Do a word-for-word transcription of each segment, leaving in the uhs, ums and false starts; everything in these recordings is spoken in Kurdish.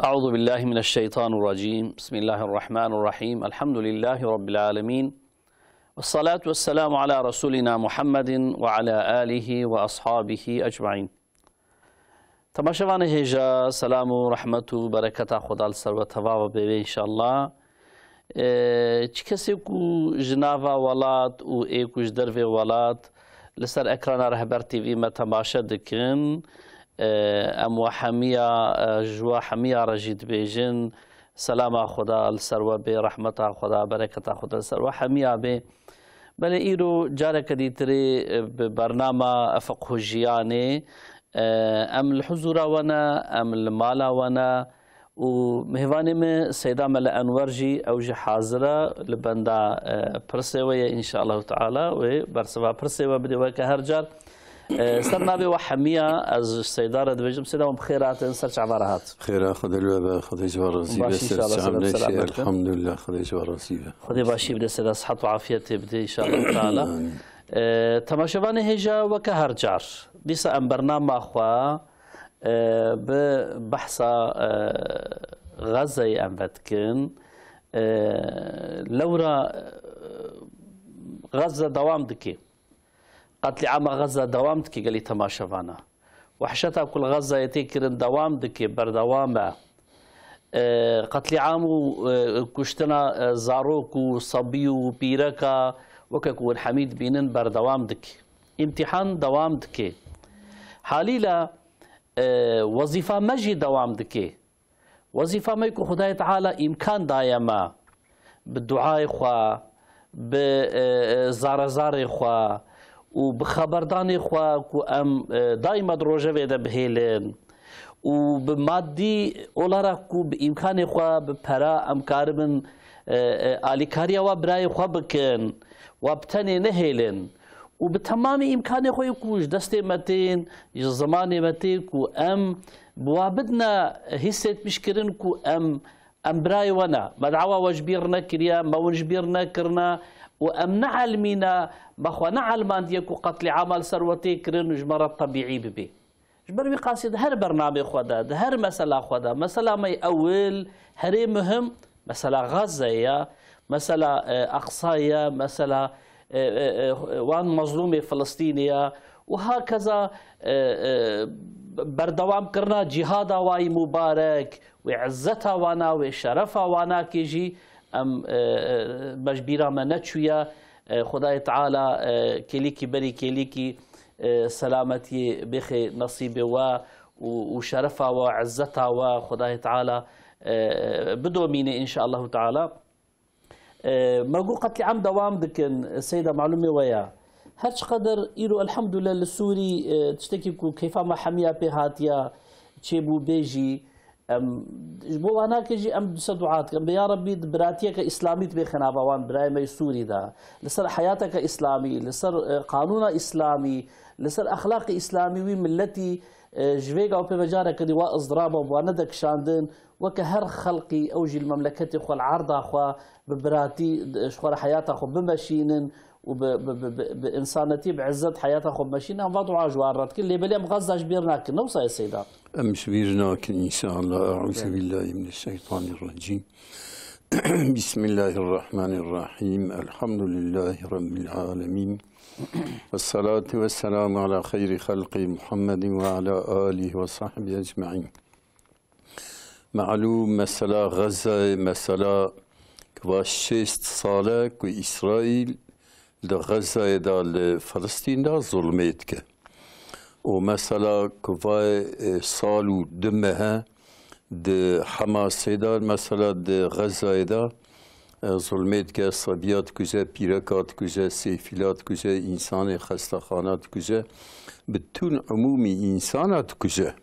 أعوذ بالله من الشيطان الرجيم. بسم الله الرحمن الرحيم. الحمد لله رب العالمين. والصلاة والسلام على رسولنا محمد وعلى آله وأصحابه أجمعين. Temaşevanê hêja, selam û rehmet û bereketa Xweda li ser we teva bibe înşallah. Ee, çi kesê ku ji nava welat û ê ku ji dervê welat li ser ekrana Rehber T V me temaşe dikin, ee, em we hemiya, ee, ji we hemiya re jî dibêjin, selama Xweda li ser we bê, rehmeta Xweda, bereketa Xweda li ser we hemiya bê. Belê îro careke dîtirê, ee, bi bernama Fiqhu Jiyanê, ee, em li huzûra we ne, em li mala we ne, û mêvanê min Seyda Mele Enwer jî ew jî hazir e li benda, e, pirsê we ye, înşallahu teala wê bersiva pirsê we bidê weke her car. E, ser navê we hemiya ez ji Seyda re dibêjim, Seyda, we bi xêr hatin, ser çava re hat. Xêra Xwedê li we be, Xwedê ji we razî be, Başî ser inşallah, çav Seyda, neşê, selamet be. Elhamdulillah, Xwedê ji we razî be. Xwedê başî bide Seyda, sihet û afiyetê bide înşallah teala. Amîn. E, temaşevanê hêja, weke her car, dîsa em bernama xwe e, bi behsa, e, Xezzeyê em vedikin. E, lewra, e, Xezze dewam dike. Qetlîama Xezze dewam dike gelî temaşevana. Wehşeta ku li Xezzeyê tê kirin dewam dike, berdewam e. E, qetlîam û, e, kuştina, e, zarok û sebî û pîreka weke ku hûn hemî dibînin berdewam dike. Îmtîhan dewam dike. Halîla, e, wezîfa me jî dewam dike. Wezîfa me ku Xwedayê Teala îmkan daye me, bi duayê xwe, bi, e, e, zarezarê xwe û bi xeberdanê xwe ku em, e, daîma di rojevê de bihêlin û bi maddî olarak ku bi îmkanê xwe, bi pera em karibin, e, e, alîkariya wa birayê xwe bikin, wa bi tenê nehêlin û bi temamî îmkanê xwe yê ku ji destê me tên, ji zimanê me tên ku em bi wa bidine hîsetmişkirin ku em, em birayê we ne. Me dawa we ji bîr nekiriye, me win ji bîr nekirine û em neelmîne, me xwe neelmandiye ku qetlîama li ser we tê kirin û ji me re tebîî bibe. Ji ber wî qasî di her bernamê xwe de, di her mesela xwe de, mesela me ewil herê muhim, mesela Xezze ye, mesela, e, Aqsa ye, mesela, e, e, e, wan mezlûmê Filistînê ye û hakeza, e, e, berdewam kirina cîhada wayî mubarek, wê izzeta wana, wê şerefa wanakê jî em, e, e, me ji bîra me neçûye. E, Xwedayê Teala, e, kêlîkî berî kêlîkî, e, selametiyê bêxê nesîbê we û, û şerefa we, izzeta we Xwedayê Teala, e, bidomîne înşallahu teala. E, me got qetlîam dewam dikin, Seyda, malûmê we ye. Her çiqeder îro elhamdulillah li Sûrî, e, tiştekî ku keyfa me hemiya pê hatiya çêbû bê jî, em, ji bo wanakê jî em dise dua dikin. Em bê ya Rebbî di biratiyeke îslamî dibêxin nava wan birayê me yê Sûrî de. Li ser heyateke îslamî, li ser, e, qanûna îslamî, li ser exlaqê îslamî wî miletî, e, ji vêga û pê ve careke dî wa izdiraba bi wan nede kişandin, weke her xelqî ew jî li memleketê xwe, li erda xwe bi biratî, e, ji xwe re heyata xwe bimeşînin û bi, bi, bi, bi, bi însanetî, bi izzet heyata xwe bimeşînin. Em va dua ji wan re dikin. Lê belê em Xezza ji bîr nakin. Ne wisa ye Seyda? Em ji bîr nakin înşallah. Eûzubillahimineşşeytanirrecîm. Bismillahirrahmanirrahîm. Elhamdulillahî Rabbil âlemîn. Vessalatu vesselamu ala xeyrî xelqî Muhammedin ve ala alîhi ve sahbihi ecmaîn. Malûm, mesela Xezzeyê, mesela ki va şêst sal e ku Îsraîl di Xezzeyê de, li Filistîn de zulmê dike. Û mesela ku va, e, sal û du meh e di Hemasê de, mesela di Xezzeyê de, e, zulmê dike, sebiya dikuje, pîreka dikuje, sêfîla dikuje, însanê xestexana dikuje, bütün umûmî însana dikuje.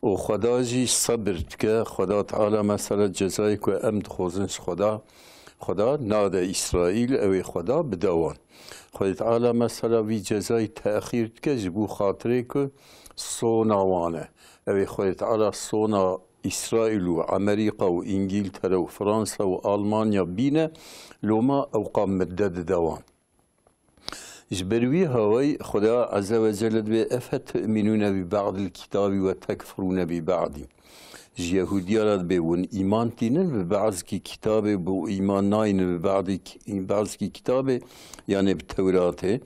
Û Xweda jî sebir dike. Xweda Teala mesela cezayê ku em dixwazin ji Xweda, Xweda nade Îsraîl, ew ê Xweda bide wan. Xwedê Teala mesela vî cezayî texîr dike ji bo xatirê ku sona wan e. Ew ê Xwedê Teala sona Îsraîl û Amerîka û Îngîltere û Fransa û Almanya bîne, loma ewqa midde dide wan. Ji ber wî hawayî Xuda Azze ve Celle dibê, "Efe tu'minûne bi ba'dil kitabî ve tekfurûne bi ba'dî." Ji Yehûdiya re dibê hûn îman tînin bi bazikî kitabê, bi îman nayînin bi bazî-, bazikî kitabê, yanê bi Tewratê.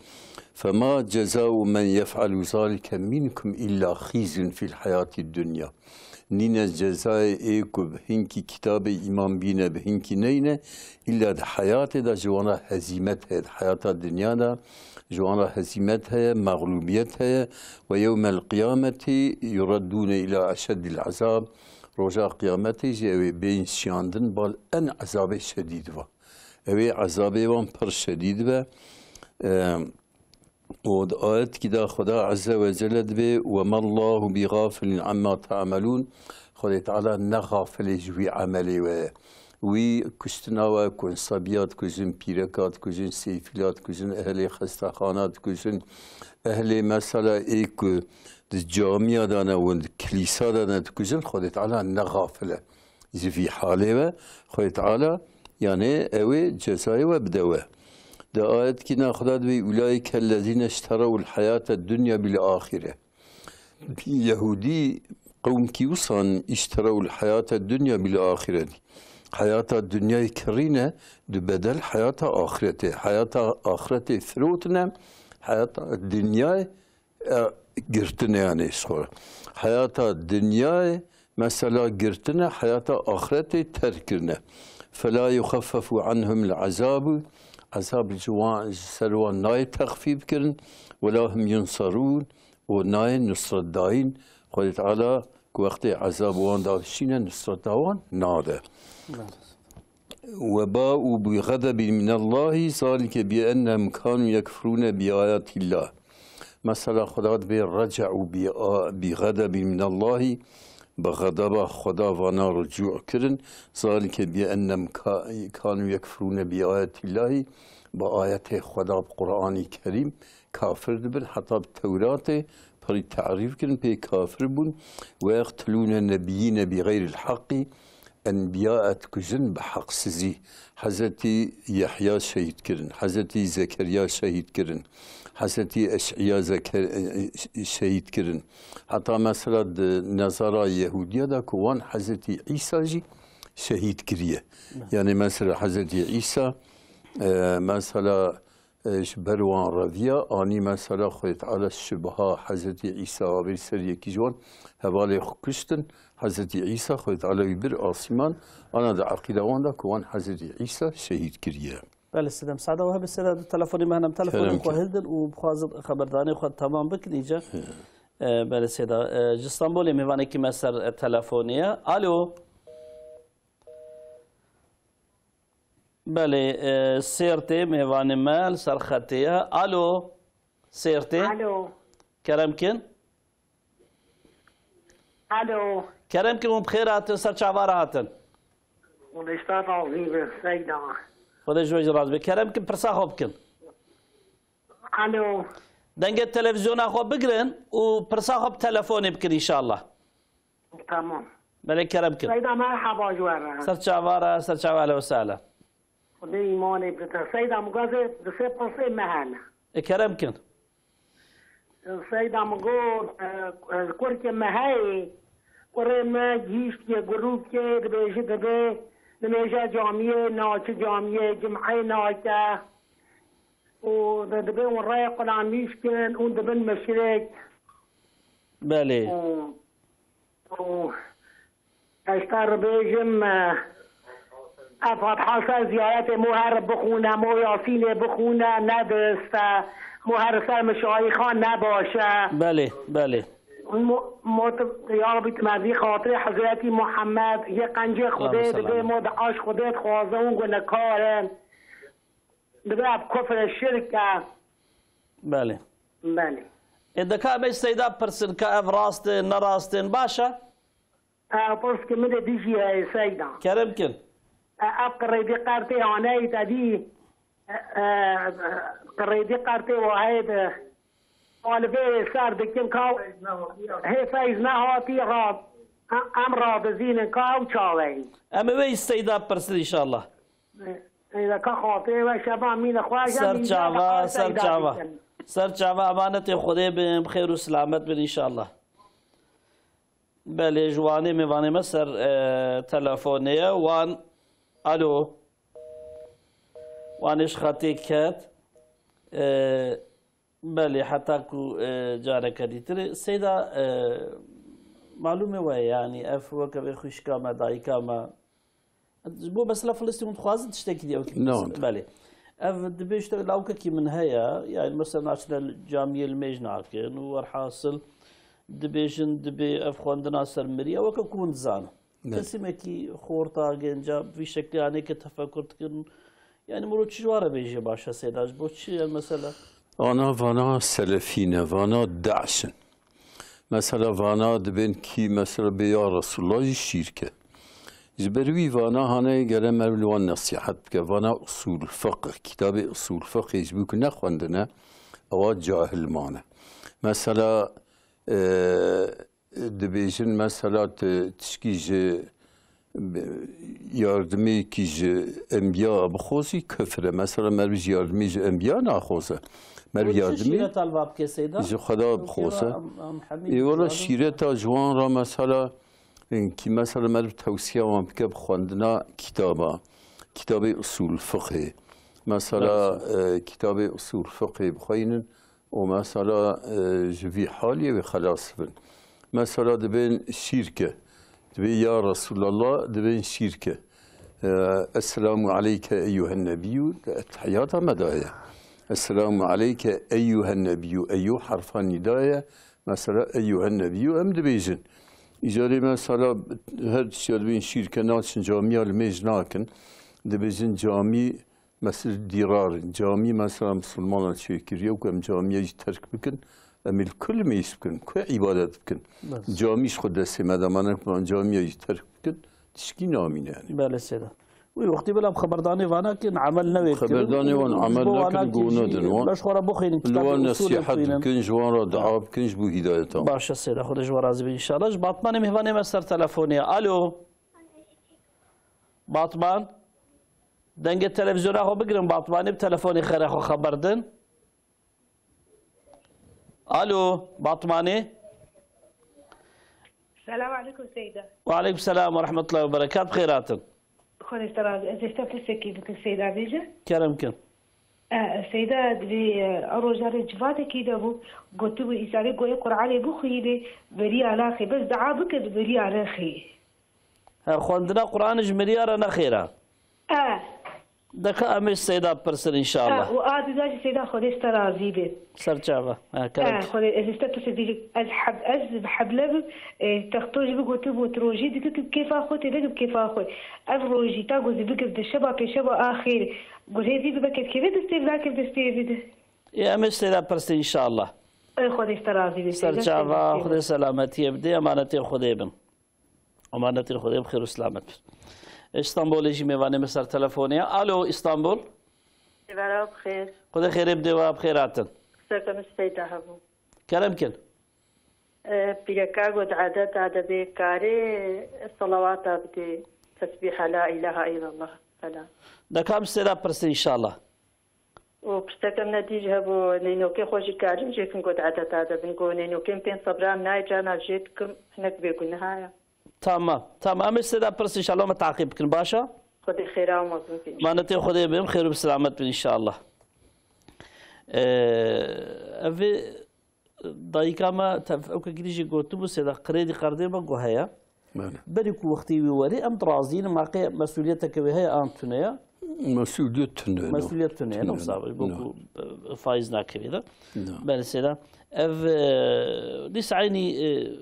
Fema cezau men yef'alu zalike minkum illa khizyun fil hayatid dunya. Nîne cezayê ê ku bi hinkî kitabê îman bîne, bi hinkî neyne, îlla di heyatê de ji wan re hezîmet heye, di heyata dinya de ji wan re hezîmet heye, mexlûbiyet heye. Ve yewmel qiyameti yureddûne ila eşeddil ezab. Roja qiyametê jî ew ê bên şiyandin bal en ezabê şedîd ve. Ew ê ezabê wan pir şedîd be. Em, û di ayetkî de Xweda Azze ve Celle dibê, "Ve mallahu bi gafilin amma ta'melûn." Xwedê Teala ne xafilê ji wî emelê we ye. Wî kuştina we, ku hûn sebiya dikujin, pîreka dikujin, seyfîla dikujin, ehlê xestexana dikujin, ehlê mesela ê ku di camiya de ne û di kilîsa de ne dikujin, Xwedê Teala ne xafil e. Ji vî halê ve Xwedê Teala, yanê ew ê cezayê we bide we. Di ayetkî na Xweda dibê, "Ulaîke ellezîne işterewul hayate dunya bil axire." Yehûdî qewmkî wisan, "işterewul hayate dunya bil axireti." Heyata dinyayê kirîne di bedel heyata axretê. Heyata axretê firotine, heyata dinyayê e, girtine, yanî ji xwe. Heyata dinyayê, mesela, girtine, heyata axretê terk kirine. Fela yuxeffefu anhum el-azabu, ezab ji wan, ji ser wan nayê texfîf kirin, wela hum yunsarûn, û nayê nusret dayîn. Xwedê Teala ku wextê ezab wan dadişîne, nusreta wan nade. Ve ba'u bi ğedebin minallahi, zalike bi ennehum kanu yekfurune bi ayatillah. Mesela Xweda dibê, "Reca'u bi a-, bi ğedebin minallahi", bi xedeba Xweda vana rucu' kirin. "Zalike bi ennehum ka-, kanu yekfurune bi ayatillahi", bi ayetê Xweda, bi Qur'anî Kerîm kafir dibin, heta bi Tewratê pirî terîf kirin, pê kafir bûn. "Ve yeqtulûne nebiyyîne bi xeyril haqqî", enbiya dikujin bi heqsizî. Hezretî Yehya şehîd kirin, Hezretî Zekeriya şehîd kirin, Hezretî Eş'iya Zeker-, e, e, şehîd kirin. Heta mesela di nezara Yehûdiya de ku wan Hezretî Îsa jî şehîd kiriye. Yanî mesela Hezretî Îsa, e, mesela e, ji ber wan reviya anî mesela Xwedê Teala şibha Hezretî Îsa avêt ser yekî ji wan, hevalê xwe kuştin. Hezretî Îsa Xwedê Teala wî bir asîman, ana di eqîda wan de ku wan Hezretî Îsa şehîd kiriye. Belê Seyda, misade we hebe Seyda, du telefonê me hene, em telefonê Kerem xwe ke. Hildin û bixwazin xeberdanê xwe temam bikin îca. He. E, belê Seyda, e, ji Stenbolê mêvanekî me ser, e, telefonê ye. Alo. Belê, e, Sêrtê mêvanê me li ser xetê ye. Alo, Sêrtê. Alo. Kerem kin. Alo. Kerem kin, hûn bi xêr hatin, ser çava re hatin. Xwedê ji te razî be, Seyda. Xwedê ji we jî razî be. Kerem kin, pirsa xwe bikin. Alo. Dengê televîzyona xwe bigirin û pirsa xwe bi telefonê bikin înşallah. Tamam. Belê, kerem kin. Seyda, merhaba ji we re. Ser çava re, ser çava, ehlen we sehlen. Xwedê îmanê bide. Seyda, min gazê di sê pirsê me hene. E, kerem kin. Seyda, min got, e, e, kurkê me heye, kurê me gihîştiye gurûpkê, dibêje, dibê nimêje camiyê, naçe camiyê, cumeyê nake. Û di-, dibê hûn rêyê Quranî şikin û dibin muşrik. Belê. Û, û ez te re bêjim, e, ev Fatiha ser ziyaretê mo her bixûne, mo Yasînê bixûne, ne dirist e. Mo her ser mişayîxan ne baş e. Belê, belê. Mo, mo tu, ya Rabî, tu mezî xatirê Hezretî Muhammed, yê qencê Xwedê, Allahümme salli dibê ala. Mo di aş Xwedê dixwaze û gunekar in. Dibe ev kufr e, şirk e. Belê. Belê. Ê, de ka em ê Seyda pirsin ka ev rast in, ne rast in, baş e? E, pirs ki min de dijî heye Seyda. Kerem kin. E, ev qirêdî qertê aneyî te dî, e, e, qirêdî qertê wahê de. Alivê ser dikin ka hê feyz nehatî ra, em radizînin ka ew çaweyî. Em ê wê Seyda pirsin înşallah. Êdeka xatirê we şeva mîne xweş e, Ser mîna çava, da ser Seyda çava. Dikin. Ser çava, emanetê Xwedê bin, bi xêr û selamet bin înşallah. Belê, ji Wanê mêvanê me ser, e, telefonê ye. Wan, alo. Wanê ji xetê ket. E, belê, heta ku, e, careke dîtirê. Seyda, e, malûmê we ye, yanî ev weke vê xwişka me, dayika me, Ji bo mesela Filistîn hûn dixwazin tiştekî dî ew kî Ne. Belê. Ev dibê işte lawkekî min heye, yani mesela naçine camiyê limêj nakin û werhasil dibêjin dibê ev xwendina ser miriya weke ku hûn dizanin. Ne. Kesîmekî xorta genca vî şeklî anêke tefekur dikin. Yani miro çi ji wan re bêjê baş e Seyda, ji bo çi ye mesela? Ana vana selefî ne, vana DAIŞ in. Mesela vana dibên kî mesela bê ya Resulullah jî şîrke. Ji ber wî vana hane gere merv li wan nesîhet bike. Vana usul fiqh, kitabê usul fiqhê ji bo ku nexwendine, ewa cahil mane. Mesela, e, dibêjin mesela tu tişkî ji yardimêkî ji enbiya bixwazî kufr e. Mesela merv ji yardimî ji enbiya naxwaze. Merv Hûn çi yardimî şîreta li va bike Seyda? Ji Xweda Tewsiya bixwaze. Em, em hemî Ê wala dixwazin. Şîreta ji wan ra mesela, kî mesela merv tewsiya wan bike bi xwendina kitaba. Kitabê usul fiqhê. Mesela, Lazim. e, kitabê usul fiqhê bixweynin. û mesela, e, ji vî haliyê wê xelas bin. Mesela dibên şîrke. Dibê ya Resulallah, dibên şîrke. E, Esselamu aleyke eyyuhen nebiyyû, di etehiyata me de heye. Esselamu aleyke eyyuhen nebiyyû, eyyû herfa nîda ye. Mesela eyyuhen nebiyyû em dibêjin. Îcarê mesela her tiştya dibên şîrke naçin camiya limêj nakin. Dibêjin camî Mesela dîrar, camî mesela misilmana çêkiriye û ku em camiya jî terk bikin, em ê li ku limêj bikin, ku îbadet bikin? Bes. Camî ji xwe destê me de mane ku em camiya jî terk bikin, tişkî namîne yani. Belê Seyda. Wî wextî bila bi xeberdanê vana kin, emel newê kirin. Xeberdanê wan Ji emel bo wana nakin, kî gû jî nedin wan. Beş xwe re bixwînin, Li kitabê wan usulê nesîhet bixwînin. Bikin, ji wan re dua bikin, ji bo hîdayeta wan. Baş e Seyda, Xwedê ji we razî be înşallah. Ji Batmanê mêvanê me ser telefonê ye. Alo. Batman. Dengê televîzyona xwe bigirin, Batmanê bi telefonê xêra xwe xeber din. Alo, Batmanê. Selam aleykum Seyda. Ve aleykum selam ve rahmetullahi ve berekat. Bi xêr hatin. Xwedê te razî. Ez ê te pirsekê bikim Seyda bêje. Kerem kin. E, Seyda, divê, e, ew roja rê civatekî de bû. Gotibû, îsabê goyê Qur'anê bixwînê, beriya naxê. Bes dua bike, beriya nexê. He, xwendina Qur'anê ji miriya re ne xêr e. E. Deka em ê Seyda bipirsin înşallah. E, û a dida jî Seyda Xwedê ji te razî be. Ser çava. He, E, kerem. Xwedê, ez ê te pirsê dî, ez heb-, ez bi heble bim, e, texto jî bigotibû, tu rojî dikî, tu bi kêfa xwe tê, veke bi kêfa xwe. Ev rojî ta ku zî bikir di şeba pêşeva a xêr, gurê vî bibe kevkevê destê bi, nakir destê vî de. Ê, em ê Seyda bipirsin înşallah. E, Xwedê ji te razî be, Ser Seyda, çava, Seyda. Xwedê selametiyê bide, emanetê Xwedê bin. Emanetê Xwedê bi xêr û selamet bin. Îstanbulê jî mêvanê min ser telefonê ye. Alo, Îstanbul. Sêvara bi xêr. Xwedê xêrê bidê we, bi xêr hatin. Qiseke min Seyda hebû. Kerem kin. E, pîreka got, edeta de bê karê, selawata bidê, tesbîha la ilahe illallah falan. Deka em Seyda pirsin înşallah. û pirseke min dî jî hebû, nênokê xwe jî karim jê kim got edeta de bin, got nênokê min tên sebra min nayê, carna jê dikim, hinek bêguneha ye. Tamam, tamam. Em ê Seyda pirs înşallah me taqîb bikin, baş e? Xwedê xêra we mezin kî. Manetê Xwedê bin, xêr û bi selamet bin înşallah. Ee, ev ê Dayika me tev-, ewkekî dî jî gotibû, Seyda, qirêdî qerdê me got heye. Belê. Berî ku wextê wî werî, em dirazînin, maqê mesûliyeteke wê heye an tune ye? Mesûliyet tune ye, no. Mesûliyet tune ye, Tune no, ye, no. Bo No. ku, e, faiz nakevê de. No. Belê Seyda. Ev, e, dîsa eynî, e,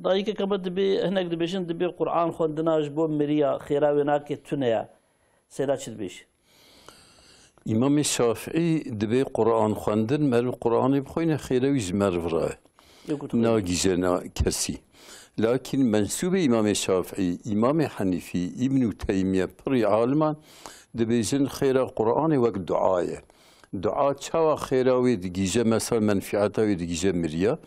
Dayikeke me dibê, hinek dibêjin, dibê Qur'an xwendina ji bo miriya, xêra wê nake, tune ye. Seyda çi dibêjî? Îmamê Şafîî dibê Qur'an xwendin, meriv Qur'anê bixwîne, xêra wî ji meriv re ye. Yek û Nagîje na kesî. Lakîn mensûbê Îmamê Şafîî, Îmamê Henîfî, Îbnû Teymiye, pirî aliman dibêjin xêra Qur'anê wek dua ye. Dua çawa xêra wê digîje, mesela menfîeta wê digîje miriya.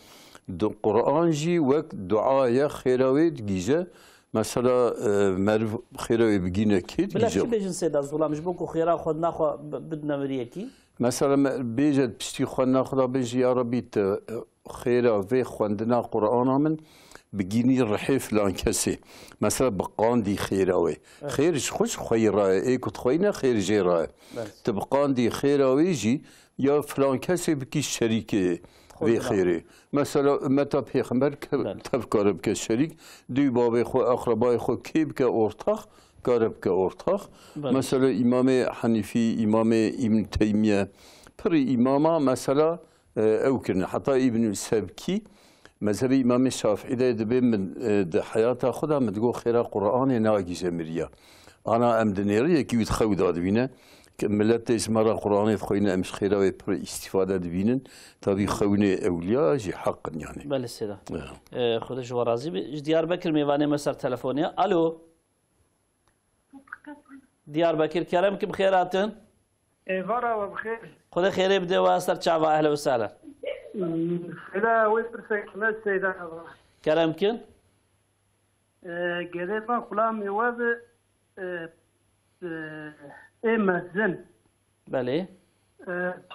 Di Qur'an jî wek dua ye, xêra wê digîje. Mesela, e, meriv xêra wê bigîne kê Bila digîje? Çi bêjin Seyda Zulam, ji bo ku xêra xwendina xwe bi-, bidine miriyekî? Mesela me bêje piştî xwendina xwe da bêje, ya Rebî, tu, e, xêra vê xwendina Qur'ana min bigînî rihê filan kesê. Mesela bi qandî xêra wê. Evet. Xêr ji xwe ji xweyî re ye. Ê ku dixweyîne xêr jê re ye. Evet. Tu bi qandî xêra wê jî ya filan kesê bikî şerîkê vê xêrê. Mesela ummeta pêxember ke-, Evet. tev kare bike şerîk. Dû bavê xwe, eqrebayê xwe kê bike ortax, kare bike ortax. Evet. Mesela Îmamê Henîfî, Îmamê Îbn Teymiye, pirî îmama mesela e, ew kirine. Heta Îbnül Sebkî, mezhebê Îmamê Şafîî de dibê min, e, di heyata xwe de min digot xêra Qur'anê nagîje miriya. Ana em dinêrin yekî wî di xew de dibîne. Ke milet tê ji me re Qur'anê dixweyne, em ji xêra wê pir îstîfade dibînin. Tabî xewnê ewliya jî heq in yani. Belê sêda. Ya. E, Xwedê ji we razî be. Ji Diyarbekir mêvanê me ser telefonê. Alo. Diyarbekir, kerem kim xêr hatin. Êvara we bi xêr. Xwedê xêrê bide we ser çava, ehlen we sehlen. Seyda, wê pirsek me Seyda ava. Kerem kin. E, Gedê me xulamê we bi, e, e, ê mezin. Belê. E,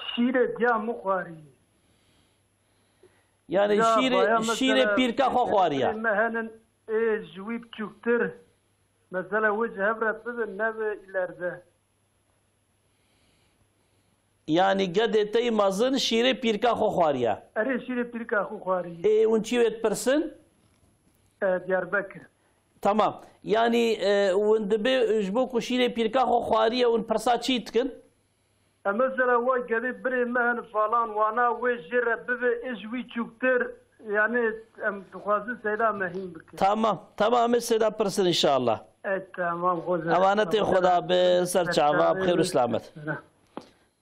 şîrê diya min xwarî. Yani Ya, şîrê, baya şîrê mesela pîrka xwe xwariye. Ê me henin ê ji wî biçûktir. Mesela wê ji hev re bibin, ne bi îlerde. Yani gedê te yî mezin şîrê pîrka xwe xwariye. Erê şîrê pîrka xwe xwarî. Ê, hûn çi wê dipirsin? E, Diyarbekir. Tamam. Yani, e, hûn dibê ji bo ku şîrê pîrka xwe xwariye, hûn pirsa çi dikin? Em mesela wa gedê birê me hene falan wana wê jê re bibe ê ji wî çûktir, yani em dixwazin Seyda me hîn bikin. Tamam, tamam, em ê Seyda pirsin inşallah. E, tamam, xweza. Emanetê Xweda bi ser çava, bi xêr û selamet.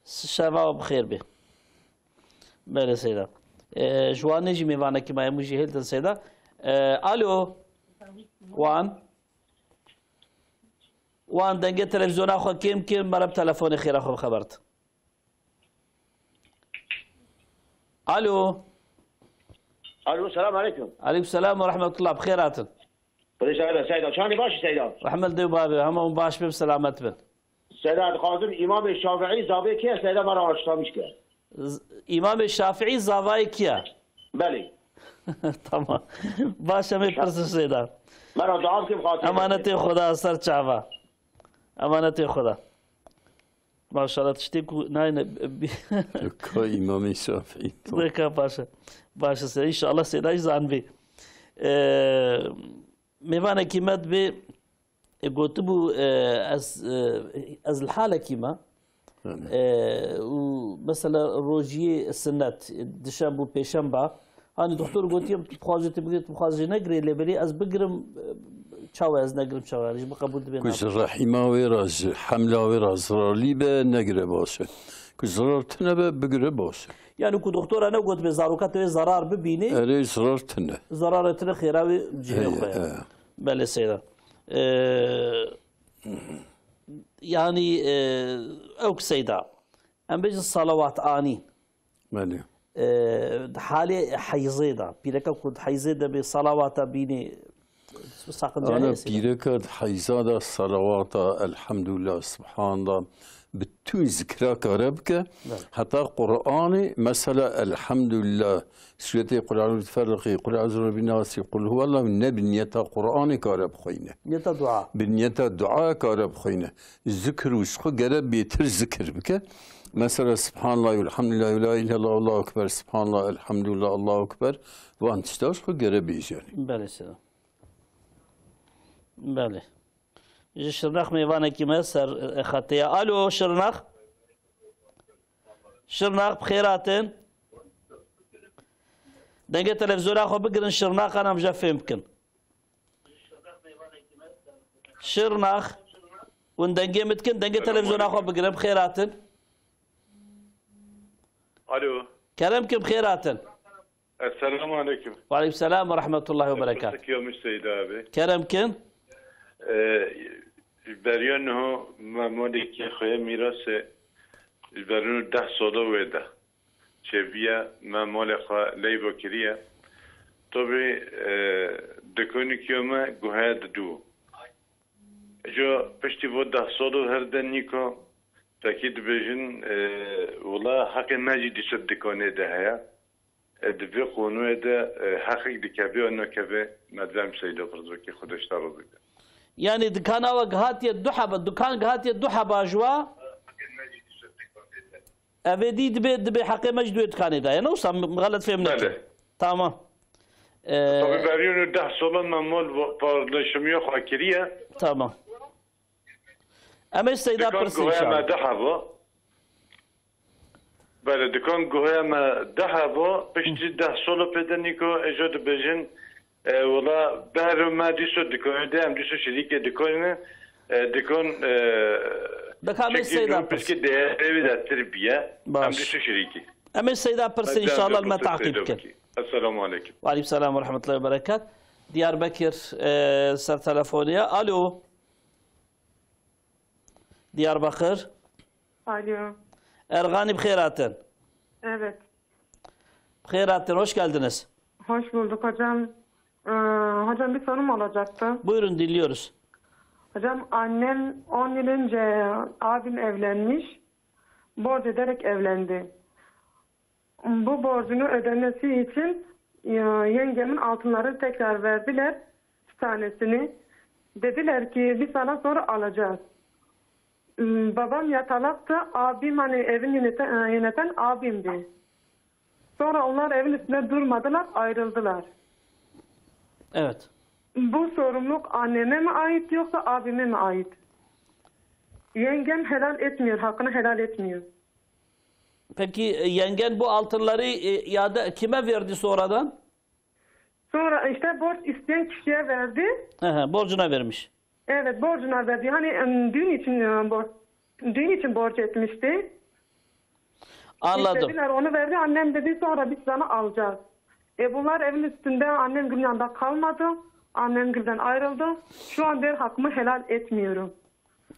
Şeva bi xêr bê. Belê Seyda. E, ji Wanê jî mêvanekî me hemû jî hêltin Seyda. E, alo. Wan. Wan dengê televîzyona xwe kêm kêm, me re bi telefonê xêra xwe bi xeber de. Alo. Alo, selam aleyküm. Aleyküm selam ve rahmetullah. Bi xêr hatin. Xwedê seyda, seyda. Çandê baş Seyda? Rehmet dê û bavê, hema hûn baş bin, selamet bin. Seyda, dixwazim Îmamê Şafiî zavê kê ye? Seyda, me re aşitamîş ke. Z-, Îmamê Şafiî zavayê kî ye? Belê. Tamam. Baş em ê pirsin Seyda. Me re dua bikin, xatirê. Emanetê Xweda ser çava. Emanetê Xweda. Maşallah, tiştê ku nayne bi-, bi-, Ka Îmamê Şafîî. Weka paşa. Baş e, inşallah Seyda jî zanibê. Ee, mêvanekî me dibê, e, gotibû, e, ez, e, ez li halekî me. Yani. E, û mesela rojiyê sinnet, dişemb û pêşemba, Hani doktor gotiye, tu dixwazî tu bigirî, tu dixwazî negirê, lê belê ez bigirim, e, çawa ez negirim, çawa ji min qebûl dibe. Ku ji rehîma wê re, ji hemla wê re zirarlî be, negire baş e. Ku zirar tune be, bigire baş e. Yani ku doktora negotibe zaroka te wê zarar bibînê. Erê zirar tune. Zararê tune xêra wê cihê xwe ye. Belê seyda. Ee, yani, e, ew ki seyda. Em bêjin salawat anîn. Belê. Ee, di halê heyzê de, pîreka ku di heyzê de bê salawata bînê, sakınca Ana heye seyda? Pîreka di heyza de salawata, elhamdülillah, subhanallah, bütün zikra kare bike. Evet. Heta Qur'anê, mesela elhamdülillah, Sûretê Qul Eûzû bi Felqî, Qul Eûzû bi Nasî, Qul Huwallah ne bi niyeta Qur'anê kare bixweyne. Niyeta dua. Bi niyeta dua kare bixweyne. Zikir û ji xwe gere bêtir zikir bike. Mesela Subhanallah, Elhamdülillah, La ilahe illallah, Allahu Ekber, Subhanallah, Elhamdülillah, Allahu Ekber. Van tişta ji xwe gere bêje. Belê seyda. Belê. Ji Şirnex mêvanekî me ser, e, xetê ye. Alo, Şirnex. Şirnex, bi xêr hatin. Dengê televîzyona xwe bigirin, Şirnex, em jê fêm bikin. Şirnex, hûn dengê min dikin, dengê televîzyona xwe bigirin, bi xêr hatin. Alo. Kerem kin, bi xêr hatin. Esselamu aleyküm. Ve aleyküm selam ve rahmetullahi ve berekatuhu. Pirsek ya min Seyda abi. Kerem kin. Ee, beriya niha me malekî xwe ye mîrasê, ji ber niha deh sala wê de çêbûye, me malê xwe leyva kiriye. Tabî, e, dikanekî me guheye didu. Îca piştî vê deh sal û her de nîka tekî dibêjin, e, wela heqê me jî dîsa dikanê de heye. E, di vê qonûyê de, e, heqek dikeve ya nakeve, me dibem Seyda Pirzokî, Xwedê ji te razî be. Yani dikana we gihatiye du heba, dukan gihatiye du heba ji wa? Evê dî dibe, dibe heqê me ji duê dikanê daye. Ne wisa, min xelet fêm nekir. Bele. Tamam. Ee, Tabii berî deh solan me mal va-, paylaşımı yok hakiriye. Tamam. Em ê Seyda Dikan pirsî guhaya inşallah. Me deh heba. Bele, dikan guhaya me deh heba. Piştî deh sola pê de nîko, ê jo dibêjin, e, wela behro me dîso dikanê de, em dîso şirîkê dikanê ne, e, dikan, e, Dikan me çekî Seyda ro pirsî. Piskê değerê wî de tir biye. Baş. Em dîso şirîkî. Em ê Seyda pirsî inşallah me taqîb bikin. Esselamu aleyküm. Ve aleyküm selam ve rahmetullahi ve berekat. Diyarbekir, e, ser telefoniye. Alo. Diyarbakır. Alo. Ergani, bi xêr hatin. Evet. Bi xêr hatin, hoş geldiniz. Hoş bulduk hocam. Ee, hocam bir sorum olacaktı. Buyurun, dinliyoruz. Hocam annem on yıl önce abim evlenmiş. Borç ederek evlendi. Bu borcunu ödemesi için, e, yengemin altınları tekrar verdiler. Bir tanesini. Dediler ki biz sana sonra alacağız. M, babam yatalaktı. Abim hani evin yöneten, e, yöneten abimdi. Sonra onlar evin üstünde durmadılar, ayrıldılar. Evet. Bu sorumluluk anneme mi ait yoksa abime mi ait? Yengem helal etmiyor, hakkını helal etmiyor. Peki, e, yengen bu altınları, e, iade kime verdi sonradan? Sonra işte borç isteyen kişiye verdi. Hı hı, borcuna vermiş. Evet, borcuna verdi. Hani, em, düğün için, e, bor-, düğün için borç etmişti. Anladım. İstediler, onu verdi. Annem dedi sonra biz sana alacağız. E, bunlar evin üstünde annem gülün yanında kalmadı. Annem gülden ayrıldı. Şu an der hakkımı helal etmiyorum.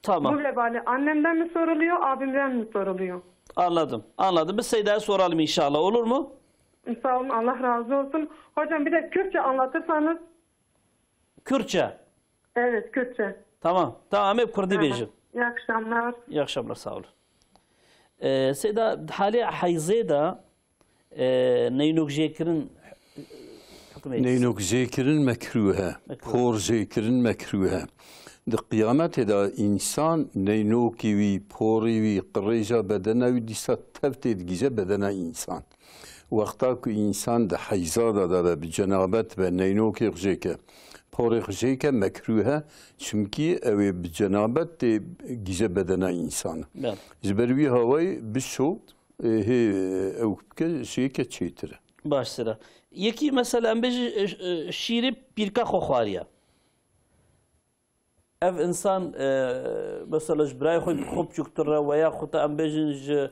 Tamam. Bu vebali annemden mi soruluyor, abimden mi soruluyor? Anladım. Anladım. Biz Seyda'ya soralım inşallah. Olur mu? Sağ olun. Allah razı olsun. Hocam bir de Kürtçe anlatırsanız. Kürtçe? Evet, Kürtçe. Tamam. Tamam, hep Kurdî bêjin. İyi akşamlar. İyi akşamlar, sağ olun. Ee, Seyda, di halê heyzê de, e, neynok jêkirin hukmê Neynok jêkirin mekrûh e. Mekrûh. Por jêkirin mekrûh e. Di qiyametê de însan neynokê wî, porê wî, qirêja bedena wî dîsa tev tê digihîje bedena însan. Wexta ku însan di heyza de de be, bi cenabet be, neynokê xwe jêke, porê xwe jêke, mekrûh e, çimkî ew ê bi cenabet tê gihîje bedena însan. Belê. Ji ber wî hawayê bişo, e, hê ew bike, jêke çêtir e. Baş sira. Yekî mesela em bêjin, e, e, şîrê pîrka xwe xwariye. Ev însan, e, mesela ji birayê xwe, xwe biçûktir re, weya xwe te em bêjin ji,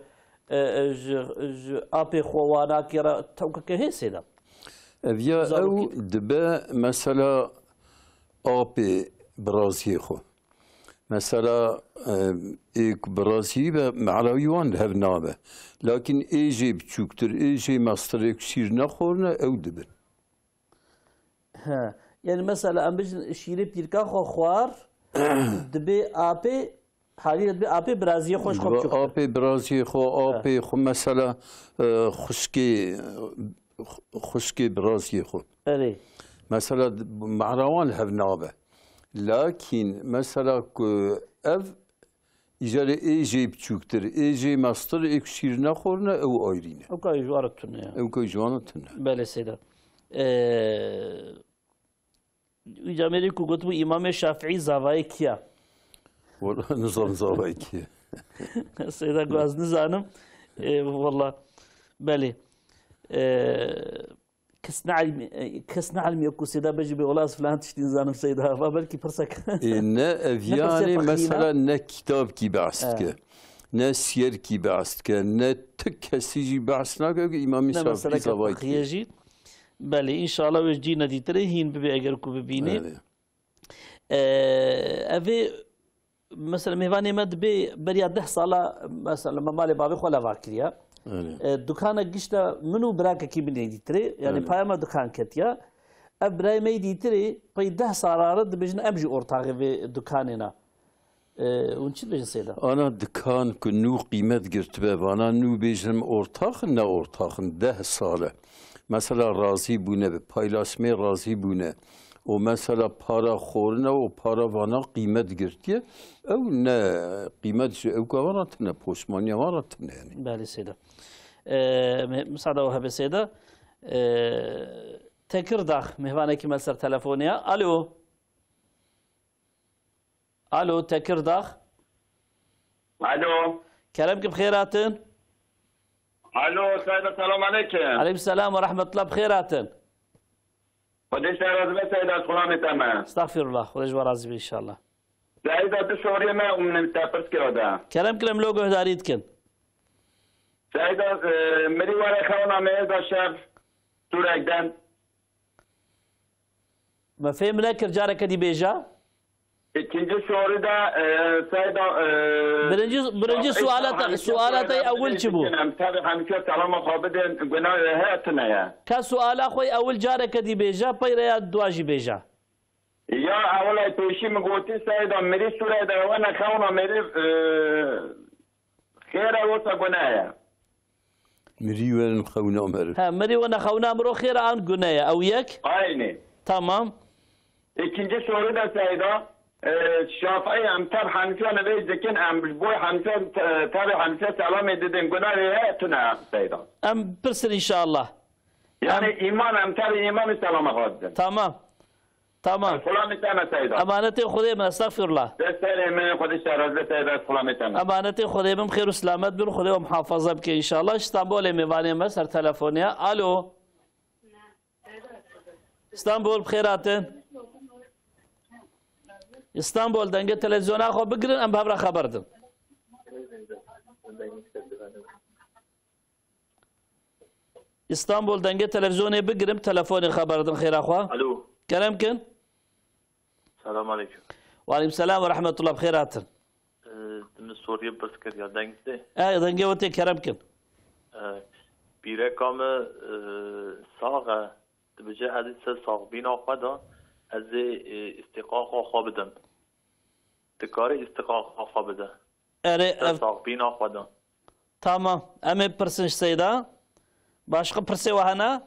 e, e, ji, ji apê xwe wanakê re tewkeke hê Seyda. Ev ya ew Zarokî. Dibe mesela apê biraziyê xwe. Mesela, e, ê ku biraziyî be, mehra wî wan li hev nabe. Lakin ê jê biçûktir, ê jê mestir, ê ku şîr nexwarine, ew dibin. He. Yani mesela em bijin şîrê pîrka xwe xwar, dibê apê, haliyle dibê apê biraziyê xwe ji xwe Dibe biçûktir. Apê biraziyê xwe, He. Apê xwe mesela, e, xwişkê, xwişkê biraziyê xwe. Erê. Mesela d-, mehra wan li hev nabe. Lakin mesela ku ev Îcarê ê jê biçûktir, ê jê mestir, ê ku şîr nexwarine, ew ayrî ne. Ew ka ji wan re tune ye. Ew ka ji wan re tune. Belê Seyda. Ee, wî camêrê ku gotibû Îmamê Şafîî zavayê kî ye? Wala nizanim zavayê kî ye. Seyda got ez nizanim. Ee, wala belê. Ee, Kes neilm-, e, kes neilmiye ku Seyda bêjî bê wela ez filan tiştî nizanim Seyda. Va belkî pirsek. Ê, ne ev Ne pirsê yanê fexî ne? Mesela ne kitabkî behs He. Dike, ne siyerkî behs dike, ne ti kesî jî behs nake ku Îmamî Ne Şafîî meseleke zavayî fexîye kî. Jî. Belê, înşallah wê cî nedîtirê hîn bibê eger ku bibînê. Belê. E, evê Mesela mêvanê me dibê beriya deh sala, mesela me malê bavê xwe leva kiriye. Erê. E, dukana gişta min û birakekî min ê dîtirê, yani Erê. Paya me dukan ketiya. Ev birayê me yê dîtirê, pey deh sala re dibêjin em jî ortaxê vê dukanê ne. E, hûn çi dibêjin Seyda? Ana dikan ku nû qîmet girtibe, vana nû bêjin ortax in, ne ortax in, deh sal e. Mesela razî bûne, bi paylaşmê razî bûne. Û mesela para xorine û para vana qîmet girtiye. Ew ne qîmet ji ew gava re tune, poşmaniya wan re tune yani. Belê Seyda. Ee, me-, müsaade o hebe Seyda. Ee, Tekirdağ, mêvanekî me li ser telefonê ye. Alo. Alo, Tekirdağ. Alo. Kerem ki bi xêr hatin. Alo, Seyda, selam aleyküm. Aleyküm selam ve rahmetullah, bi xêr hatin. Xwedê ji te razî be, Seyda, xulamê te me. Estağfirullah, Xwedê ji we razî be inşallah. Seyda, tu şoriyê me û min te pirs kira de. Kerem ki em lo guhdarî dikin. Seyda, e, mirî were xewna me êza şev, tûrek den. Me fêm nekir, careke dî bêje. Îkinci soru da, e, Seyda, e, Birinci, birinci e, suala te, e, suala te e, ewil çi bû? Em tabi hemşe selama xwe bidin, gunah, e, he tune ye. Ka suala xwe ewil careke dî bêje, peyre ya dua jî bêje. Ya ewil ay pêşî min gotî Seyda, mirî sûre de wene xewna mirî, e, Xêr e, wisa gune ye? Mirî werin xewna meriv. He, mirî wene xewna miro xêr e an gune ye? Ew yek? Aynî. Tamam. Îkinci soru de Seyda, e, Şafî em tev Henifiya nivêj dikin, em ji boy Henifiya, te-, tevê Henifiya selamê didin. Gune wê heye tune Seyda? Em pirsin inşallah. Yani Em- îman em tevê îmanê selama xwe didin. Tamam. Tamam. Xulamê te me Seyda. Emanetê Xwedê min, estexfirullah. Dest serê min, Xwedê şeraz be Seyda, xulamê te me. Emanetê Xwedê min, xêr û selamet bin, Xwedê we muhafaza bike inşallah. Ji Stenbolê mêvanê me ser telefonê ye. Alo. Stenbol, bi xêr hatin. Stenbol, dengê televizyona xwe bigirin, em bi hev re xeber din. Îstanbul, dengê televizyonê bigirim, telefonê xeber din xêra xwe. Alo. Kerem kin. Selam aleyküm. Ve aleyküm selam ve rahmetullah, bi xêr hatin. Ee, tu min soriyê pirs kiriya, deng tê? E, dengê we tê, kerem kin. Ee, pîreka min, e, sax e, dibêje ez ê ser saxbîna xwe de, ez ê, e, îstîqaqa xwe bidim. Dikarî îstîqaqa xwe bide? Erê, Ser ev saxbîna xwe de. Tamam. Em ê pirsin ji Seyda. Başqa pirsê we hene?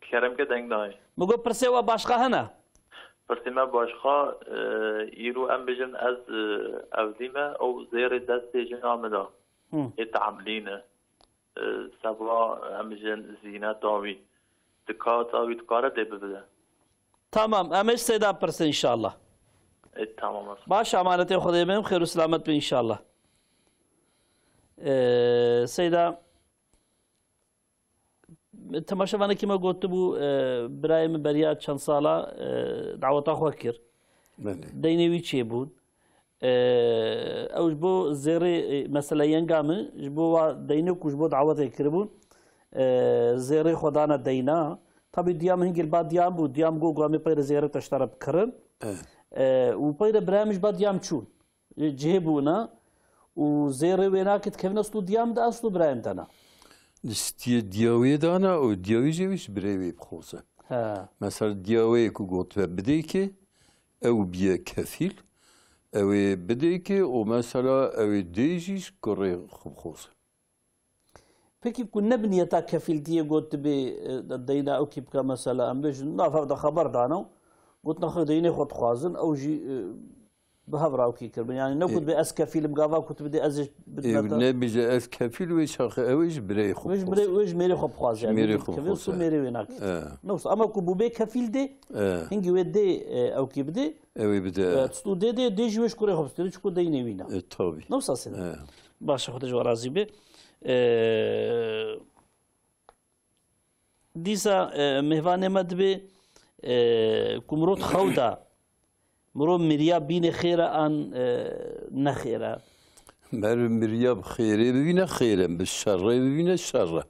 Kerem ke deng nayê. Min got pirsê we başqa hene? Pirsê me başqa, e, îro em bêjin ez, e, evlî me, ew zêrê destê jina min de. Hı. Ê teemlî ne. E, sebra em bêjin zîneta wî. Dikata wî dikare dê bibide. Tamam, em ê ji Seyda pirsin inşallah. E, tamam. Baş, emanetê Xwedê bin, xêr û selamet bin inşallah. E, Seyda, temaşevanekî me gotibû, e, birayê min beriya çend sala, e, daweta xwe kir. Belê. Deynê wî çêbûn. E, ew ji bo zêrê, e, mesela yenga min, ji bo wa deynê ku ji bo dawetê kiribûn, e, zêrê xwe dane deyna. Tabî diya min hingê li ba diya min bû, diya min got, got, em ê peyre zêrê te ji te re bikirin. E. E, û peyre birayê min ji ba diya min çûn. E, cihê bûna. Û zêrê wê nake dikevin eslû diya min de, eslû birayê min de na. Listiyê diya wê dana û diya wê jî wî ji birayê wê bixwaze. He. Mesela diya wê ku gotibe bidê kê, ew biye kefîl, ew ê bidê kê û mesela ew ê dê jî ji kurê xwe bixwaze. Pekî ku ne bi niyeta kefîltiyê got dibê, e, deyna ew kî bike mesela, em bêjin, nav hev de xeber dane û gotin, xwe deynê xwe dixwazin, ew jî, e, bi hev re ew kî kiribin. Yani ne got dibê ez kefîl im, gava got dibê ez ê bidime te. Ê, nebêje ez kefîl, wê çaxê ew ê ji birayê xwe bixwaze. Wê ji birê, wê ji mêrê xwe bixwaze. Ji mêrê xwe bixwaze. Mêrê wê nake. E. Ne wisa, ama ku bû bê kefîl dê, e, hingî wê dê, e, ew kî bidê. Ew ê bide. E, tu dê dê, dê jî wê ji kurê xwe bistêne, çiku deynê wî ne. E, tabî. Ne wisa Seyda. E. Baş e, Xwedê ji we razî be. E, dîsa, e, mêvanê me dibê, e, ku mirov xew da, mirov miriya bîne xêr e an, e, ne xêr e? Meriv miriya bi xêrê bibîne xêr e, bi şerrê bibîne şer e.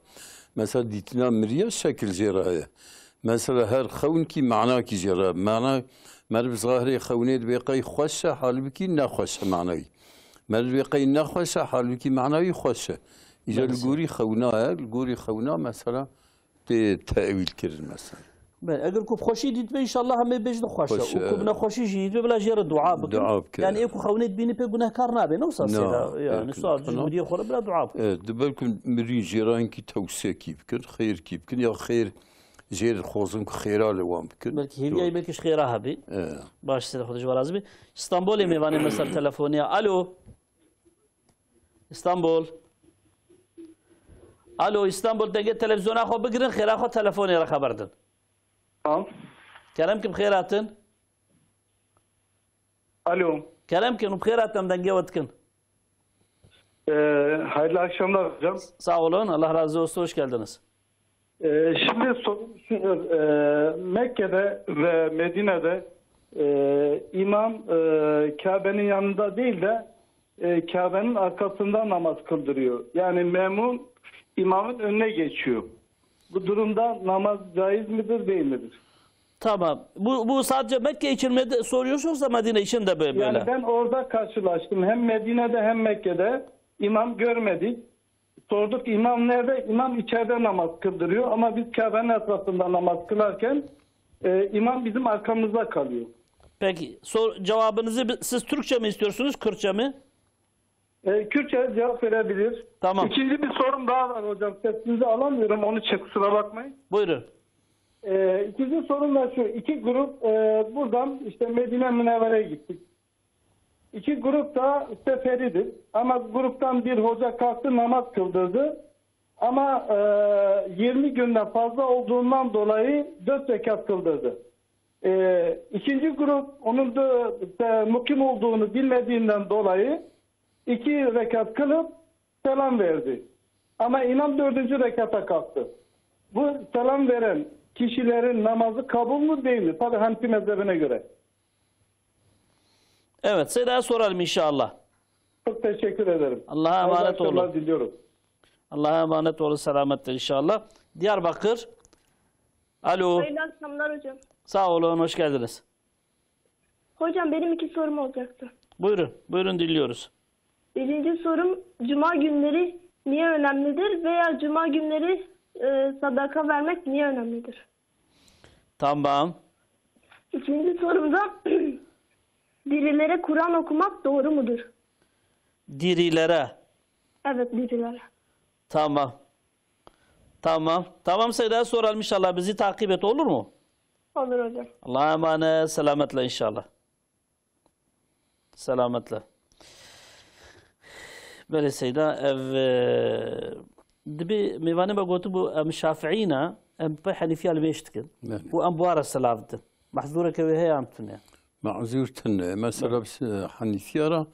Mesela dîtina miriya şekil jê re heye. Mesela her xewn kî manakî jê re. Mana, meriv zahirê xewnê dibê qey xweş e, halbikî ne xweş e manayî. Meriv dibê qey ne xweş e, halbikî manayî xweş e. Îca li gorî xewna ye, li gorî xewna mesela tê tewîl kirin mesela. Belê, eger ku bi xweşî dîtibe, înşallah hemê bêjin xweş e. Xweş e. Û ku bi nexweşî jî dîtibe, bila jê re dua bikin. Dua bikin. Yani ê ku xewnê dibînî pê gunehkar nabe, ne wisa sêra? Yani, sor ji hûdiyê xwe re bila dua bikin. E, di belkî mirî jêrankî tewsekî bikin, xêrkî bikin ya xêr jê re dixwazin ku xêra li wan bikin. Belkî hêviyayî belkî ji xêra hebî. E. Baş sêra Xwedê ji we razî be. Stenbolê mêvanê me ser telefonê ya. Alo. Îstanbul. Alo, Îstanbul, dengê televîzyona xwe bigirin, xêra xwe telefonê re xeber din. Tamam. Kerem kim xêr hatin. Alo. Kerem kim xêr hatin, dengê we dikin. Ee, hayırlı akşamlar hocam. Sağ olun, Allah razı olsun, hoş geldiniz. Ee, şimdi sorum şudur. Ee, Mekke'de ve Medine'de e, imam e, Kabe'nin yanında değil de e, Kabe'nin arkasında namaz kıldırıyor. Yani memum imamın önüne geçiyor. Bu durumda namaz caiz midir, değil midir? Tamam. Bu, bu sadece Mekke için mi de-, soruyorsun yoksa Medine için de bö-, böyle? Yani ben orada karşılaştım. Hem Medine'de hem Mekke'de imam görmedik. Sorduk, "İmam nerede?" İmam içeride namaz kıldırıyor. Ama biz Kabe'nin etrafında namaz kılarken e, imam bizim arkamızda kalıyor. Peki, sor-, cevabınızı bi-, siz Türkçe mi istiyorsunuz, Kürtçe mi? E, Kürtçe cevap verebilir. Tamam. İkinci bir sorum daha var hocam. Sesinizi alamıyorum. Onun için kusura bakmayın. Buyurun. E, ikinci sorum da şu. İki grup e, buradan işte Medine Münevvere'ye gittik. İki grup da seferidir. Ama gruptan bir hoca kalktı, namaz kıldırdı. Ama e, yirmi günden fazla olduğundan dolayı dört rekat kıldırdı. E, ikinci grup onun da, da mukim olduğunu bilmediğinden dolayı iki rekat kılıp selam verdi. Ama imam dördüncü rekata kalktı. Bu selam veren kişilerin namazı kabul mü değil mi? Tabii Hanefi mezhebine göre. Evet, Seyda soralım inşallah. Çok teşekkür ederim. Allah'a emanet olun. Hayırlı akşamlar diliyorum. Allah'a emanet olun, selametle inşallah. Diyarbakır. Alo. Hayırlı akşamlar hocam. Sağ olun, hoş geldiniz. Hocam benim iki sorum olacaktı. Buyurun, buyurun dinliyoruz. Birinci sorum, cuma günleri niye önemlidir veya cuma günleri e, sadaka vermek niye önemlidir? Tamam. İkinci sorum da dirilere Kur'an okumak doğru mudur? Dirilere. Evet, dirilere. Tamam. Tamam. Tamam Seyda, soralım inşallah. Bizi takip et, olur mu? Olur hocam. Allah'a emanet, selametle inşallah. Selametle. Belê Seyda, ev, e, dibê mêvanê me gotibû, em Şafiî ne, em pey Henîfiya li mêj dikin. Belê. Û em bi wan re silav didin. Mehzûreke wê heye em tune? Mehzûr tune. Mesela, belê, bi s-, Henîfiya re,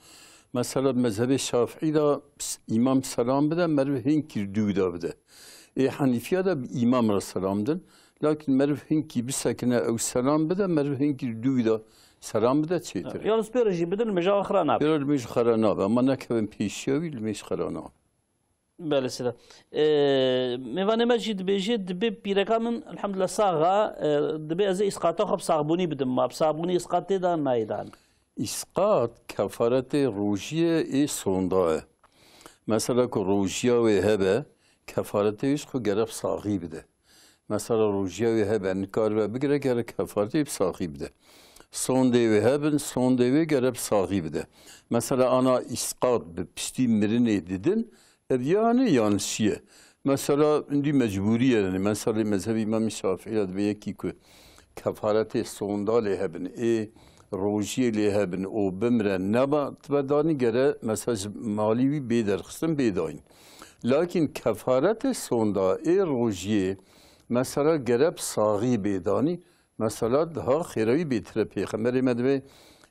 mesela, mezhebê Şafiî de s-, îmam selam bide, meriv hinkî dû de bide. Ê Henîfiya de bi îmam re selam din. Lakin meriv hinkî bisekine, ew selam bide, meriv hinkî dû de selam bide çêtir e. Yalnız pê re jî bidin, li mêja xira nabe. Pê re li mêj xira nabe. Ama nekevin pêşiya wî, li mêj xira nabe. Belê sira. Ee, mêvanê me jî dibêje, dibê pîreka min, elhamdulillah, sax e, dibê ez ê îsqata xwe bi saxbûnî bidim. Ma bi saxbûnî îsqat tê dan, nayê dan? Îsqat kefaretê rojiyê ê sonda ye. Mesela ku rojiya wê hebe, kefaretê wî ji xwe gere bi saxî bide. Mesela rojiya wê hebe, nikaribe bigire, gere kefaretê bi saxî bide. Sondê wê hebin, sondê wê gere bi saxî bide. Mesela ana îsqat bi piştî mirinê didin, ev ya ne yanlış ye. Mesela hindî mecbûrî ye, yani mesela mezhebê Îmamê Şafîî de dibê yekî ku kefaretê sonda lê hebin, ê rojiyê lê hebin û bimre, nema tibe danî, gere mesela ji malî wî bê derxistin, bê dayîn. Lakin kefaretê sonda ê rojiyê mesela gere bi saxî bê danî, mesela daha xêra wî bêtir e. Pêxemberê me dibê,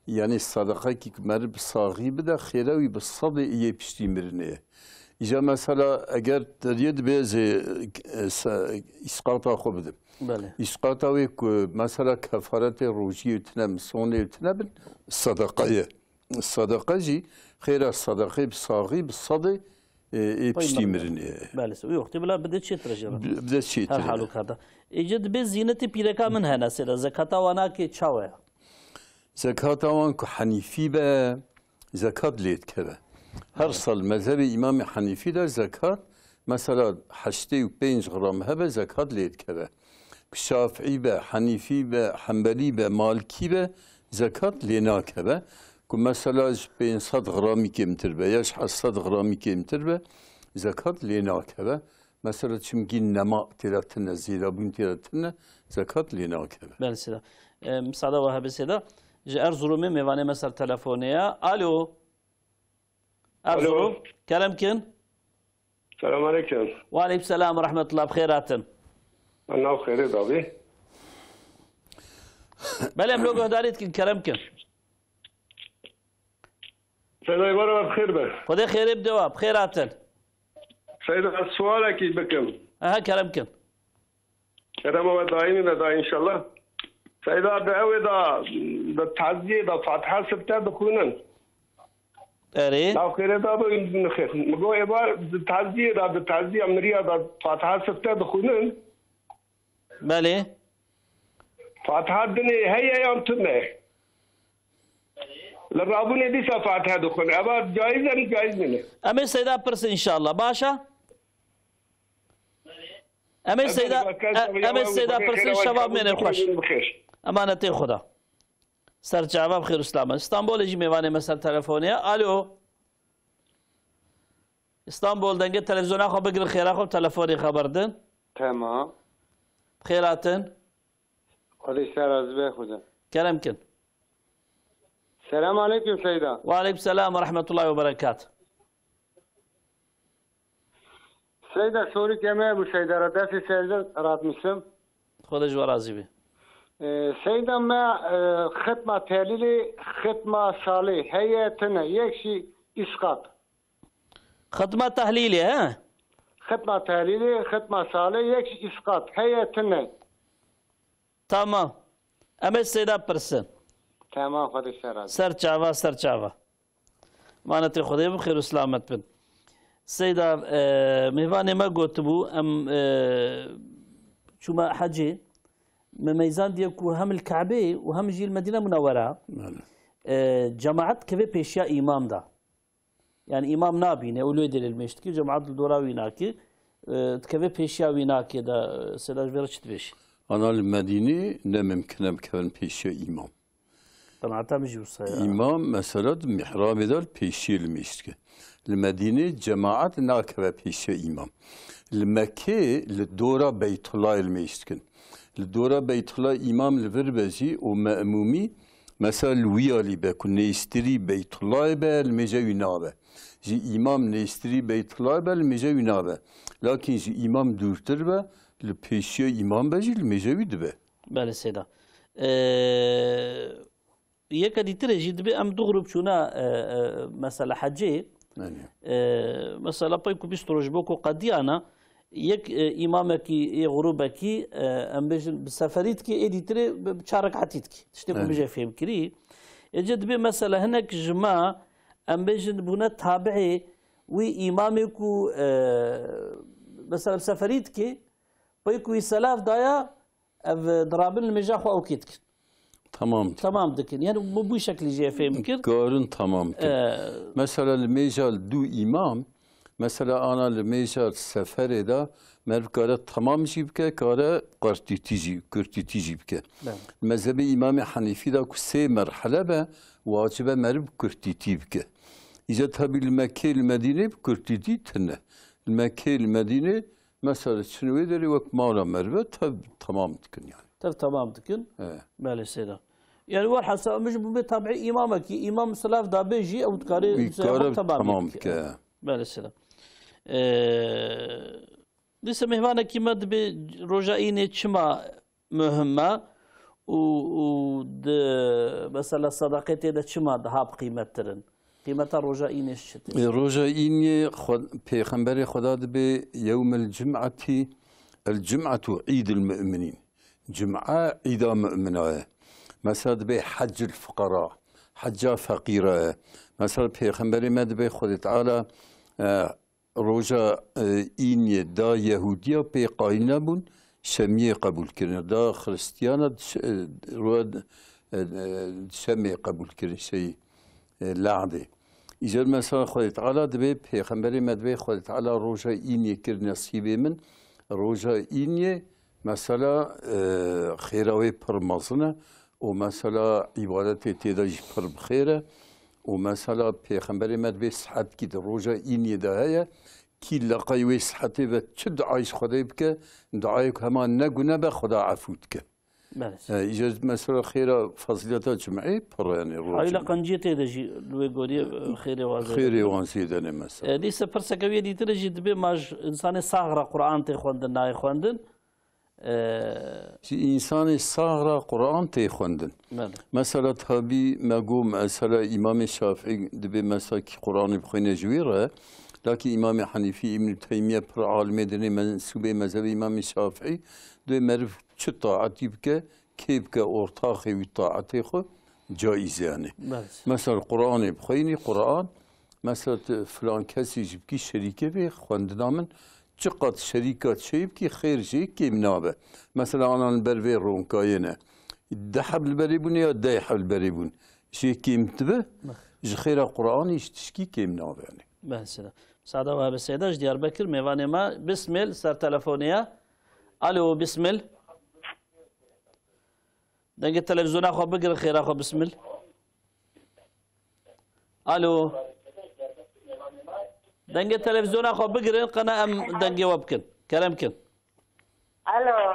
yani sadaqekî ku meriv bi saxî bide, xêra wî bi sedê yê piştî mirinê ye. Îca mesela eger deriyê dibê ez ê, e, se-, îsqata xwe bidim. Belê. Îsqata wê ku mesela kefaretê rojiyê tine bin, sonê tine bin, sadaqa ye. Sadaqa jî xêra sadaqê bi saxî, bi sedê, e, ê piştî mirinê ye. Belê, se-, wî wextê bila bide çêtir e jê re. Bi-, bide çêtir e. Her halûkarda. Êca dibê zînetê pîreka min hene sêra, zekata wan nake, çawa ye? Zekata wan ku Henîfî be, zekat lê dikeve. Her sal mezhebê Îmamê Henîfî de zekat, mesela heştê û pênc gram hebe, zekat lê dikeve. Ku Şafî be, Henîfî be, Hembelî be, Malikî be, zekat lê nakeve. Ku mesela ji pênc sed gramî kêmtir be, ya ji heşt sed gramî kêmtir be, zekat lê nakeve. Mesela çimkî nema têra tune, zêdabûn têra tune, zekat lê nakeve. Belê Seyda. E, misada we hebe Seyda. Ji Erzurumê mêvanê me ser telefonê ye. Alo. Erzurum. Alo. Kerem kin. Selam aleyküm. Ve aleyküm selam ve rahmetullah. Bi xêr hatin. Nav xêrê dabî. Belê em lo guhdarî dikin, kerem kin. Seyda, êvar we bi xêr be. Xwedê xêrê bide we, bi xêr hatin. Seyda, ez sualekî bikim. Aha, kerem kin. Kerema we daîmî be da înşallah. Seyda, bi ewê da, bi teziyê da Fatiha sifte dixwînin. Erê. Nav xêrê da bi nixêr. Mi got êvar bi teziyê da, bi teziya miriya da Fatiha sifte dixwînin. Belê. Fatiha dinê heye yan tune? Li rabûnê dîsa Fatiha dixwin. Eva caiz e, caiz nîne? Em ê Seyda pirsin inşallah. Baş e? Em ê Seyda, em ê Seyda pirsin, şeva mêne xweş. Emanetê Xweda. Ser çava bi xêr û selamet. Îstanbulê jî mêvanê me ser telefonê ye. Alo. Îstanbul, dengê televizyona xwe bigirin, xêra xwe bi telefonê xeber din. Tamam. Bi xêr hatin. Xwedê ser razî be Xwedê. Kerem kin. Selam aleyküm Seyda. Ve aleyküm selam ve rahmetullahi ve berekat. Seyda, sorî ke me bû Seyda ra destê ser de ratmişim. Xwedê ji we razî be. Ee, Seyda me, e, xitma tehlîlê, xitma salê heye tine, yek jî îsqat. Xitma tehlîlê, he? Xitma tehlîlê, xitma salê, yek jî îsqat heye tine. Tamam. Em ê Seyda pirsin. Tamam, Xwedê ser razî. Ser çava, ser çava. Manetê Xwedê bi xêr û selamet bin. Seyda, e, mêvanê me gotibû, em, e, çûme hecê, me meyzandiye ku hem li Kabê û hem jî li Medîne Munewwera, Belê. E, cemaet kevê pêşiya îmam da. Yani îmam nabîne û lê dêrê li mêj dike, cemaet li dora wî nake, e, dikeve pêşiya wî nake de, e, Seyda ji vê re çi dibêjî? Ana li Medînê ne mimkin e bikevin pêşiya îmam. Qenaeta min jî wisa ye. Îmam mesela di mihrabê de li pêşiyê li mêj dike. Li Medînê cemaet nakeve pêşiya îmam. Li Mekkê li dora Beytullahê li mêj dikin. Li dora Beytullah îmam li vir be jî û me'mûmî mesela li wî alî be ku nêztirî Beytullahê be, li mêja wî nabe. Ji îmam nêztirî Beytullahê be, li mêja wî nabe. Lakin ji îmam dûrtir be, li pêşiya îmam be jî li mêja wî dibe. Belê Seyda. Ee, yeke dîtirê jî dibê em du grûp çûna, e, e, mesela hecê. Belê. E, mesela pey ku bîst roj bo ku qediyana, yek, e, îmamekî, ê grûbekî, e, em bêjin bi seferî dikê, ê dîtirê bi, bi çar rekatî dikê. Tiştê ku Belê. Bijê fêmkirî. Êce dibê mesela hinek ji me, em bêjin bûne tabi'ê wî îmamê ku, e, mesela bi seferî dikê, pey ku wî selav daya, ev dirabin li mêja xwe ewkê dikin. Tamam dikin. Tamam dikin. Yani bu, bu şeklî jê fêm kir. Karin tamam dikin. Ee, Mesela li mêja du îmam, mesela ana li mêja seferê de meriv kare tamam jî bike, kare qertîtî jî, kurtîtî jî bike. Evet. Mezhebê Îmamê Henîfî de ku sê merhele be, wacibe meriv kurtîtî bike. Îca tabî li Mekkê, li Medînê bi kurtîtî tune. Li Mekkê, li Medînê Mesela çin wê derê wek mala merive te tamam dikin yani. Tev tamam dikin. Evet. Belê Seyda. Yani werhasa em ji bû bê tabi'î îmamekî, îmam silav da bê jî ew dikare Wî kare tamam tamam bike. Bike. Belê Seyda. Ee, dîse mêvanekî me dibê roja înê çima muhim e û, û di mesela sedaqetê de çima daha bi qîmettir in? Qîmeta roja înê ji çi tê? E, roja înê xwe, Pêxemberê Xweda dibê yewmel cum'etî, el cum'etu îdil mu'minîn. Cum'e îda mu'mina ye. Mesela dibê heccil fuqara, hecca feqîra ye. Mesela Pêxemberê me dibê Xwedê Teala, e, Roja, e, îniyê da Yehûdiya pê qayîl nebûn, şemiyê qebûl kirin. Da Xiristiyana di şe-, e, ro-, e, e, şemê qebûl kirin, şey, e, le'dê. Îcar mesela Xwedê Teala dibê, Pêxemberê me dibê, Xwedê Teala roja îniyê kir nesîbê min, roja îniyê Mesela, e, xêra wê pir mezin e û mesela îbadetê tê de jî pir bi xêr e û mesela Pêxemberê me dibê sihetkî di roja îniyê de heye, kî leqay wê sihetê ve çi duayê ji Xwedê bike, duayê ku hema ne gune be Xweda efû dike. Belê. E, îca mesela xêra fezîleta cumê pir e, yanî rojê. Hayla qenciyê tê de jî li wê goriyê, e, xêrê wan zêde. Xêrê wan zêde ne mesela. E, dîse pirseke wê dîtir jî dibê ma ji însanê sax re Quran tê xwendin, nayê xwendin. E, Ji însanê sax re Quran tê xwendin. Belê. Mesela tabî me got mesela Îmamê Şafî dibê mesela kî Quranê bixwîne ji wî re, lakî Îmamê Henîfî, Îbn Teymiye pir alimê dinê mensûbê mezhebê Îmamê Şafî dibê meriv çi taetî bike, kê bike ortaxê wî taetê xwe caîz e yanî. Belê. Mesela Quranê bixwînî, Quran, mesela tu filan kesî ji bikî şerîkê bê xwendina min, çiqat şerîka çê bikî xêr jê kêm nabe. Mesela anan ber vê ronkayê ne. Du heb li berê bûn ya deh heb li berê bûn. Jê kêm dibe, ji xêra Quranê ji tişkî kêm nabe yanî. Mesela. Sada we hebe Seyda ji Diyarbekir, mêvanê me, Bismil, ser telefonê ye. Alo, Bismil. Dengê televîzyona xwe bigirin xêra xwe, Bismil. Alo. Dengê televîzyona xwe bigirin, qena em dengê we bikin. Kerem kin. Alo.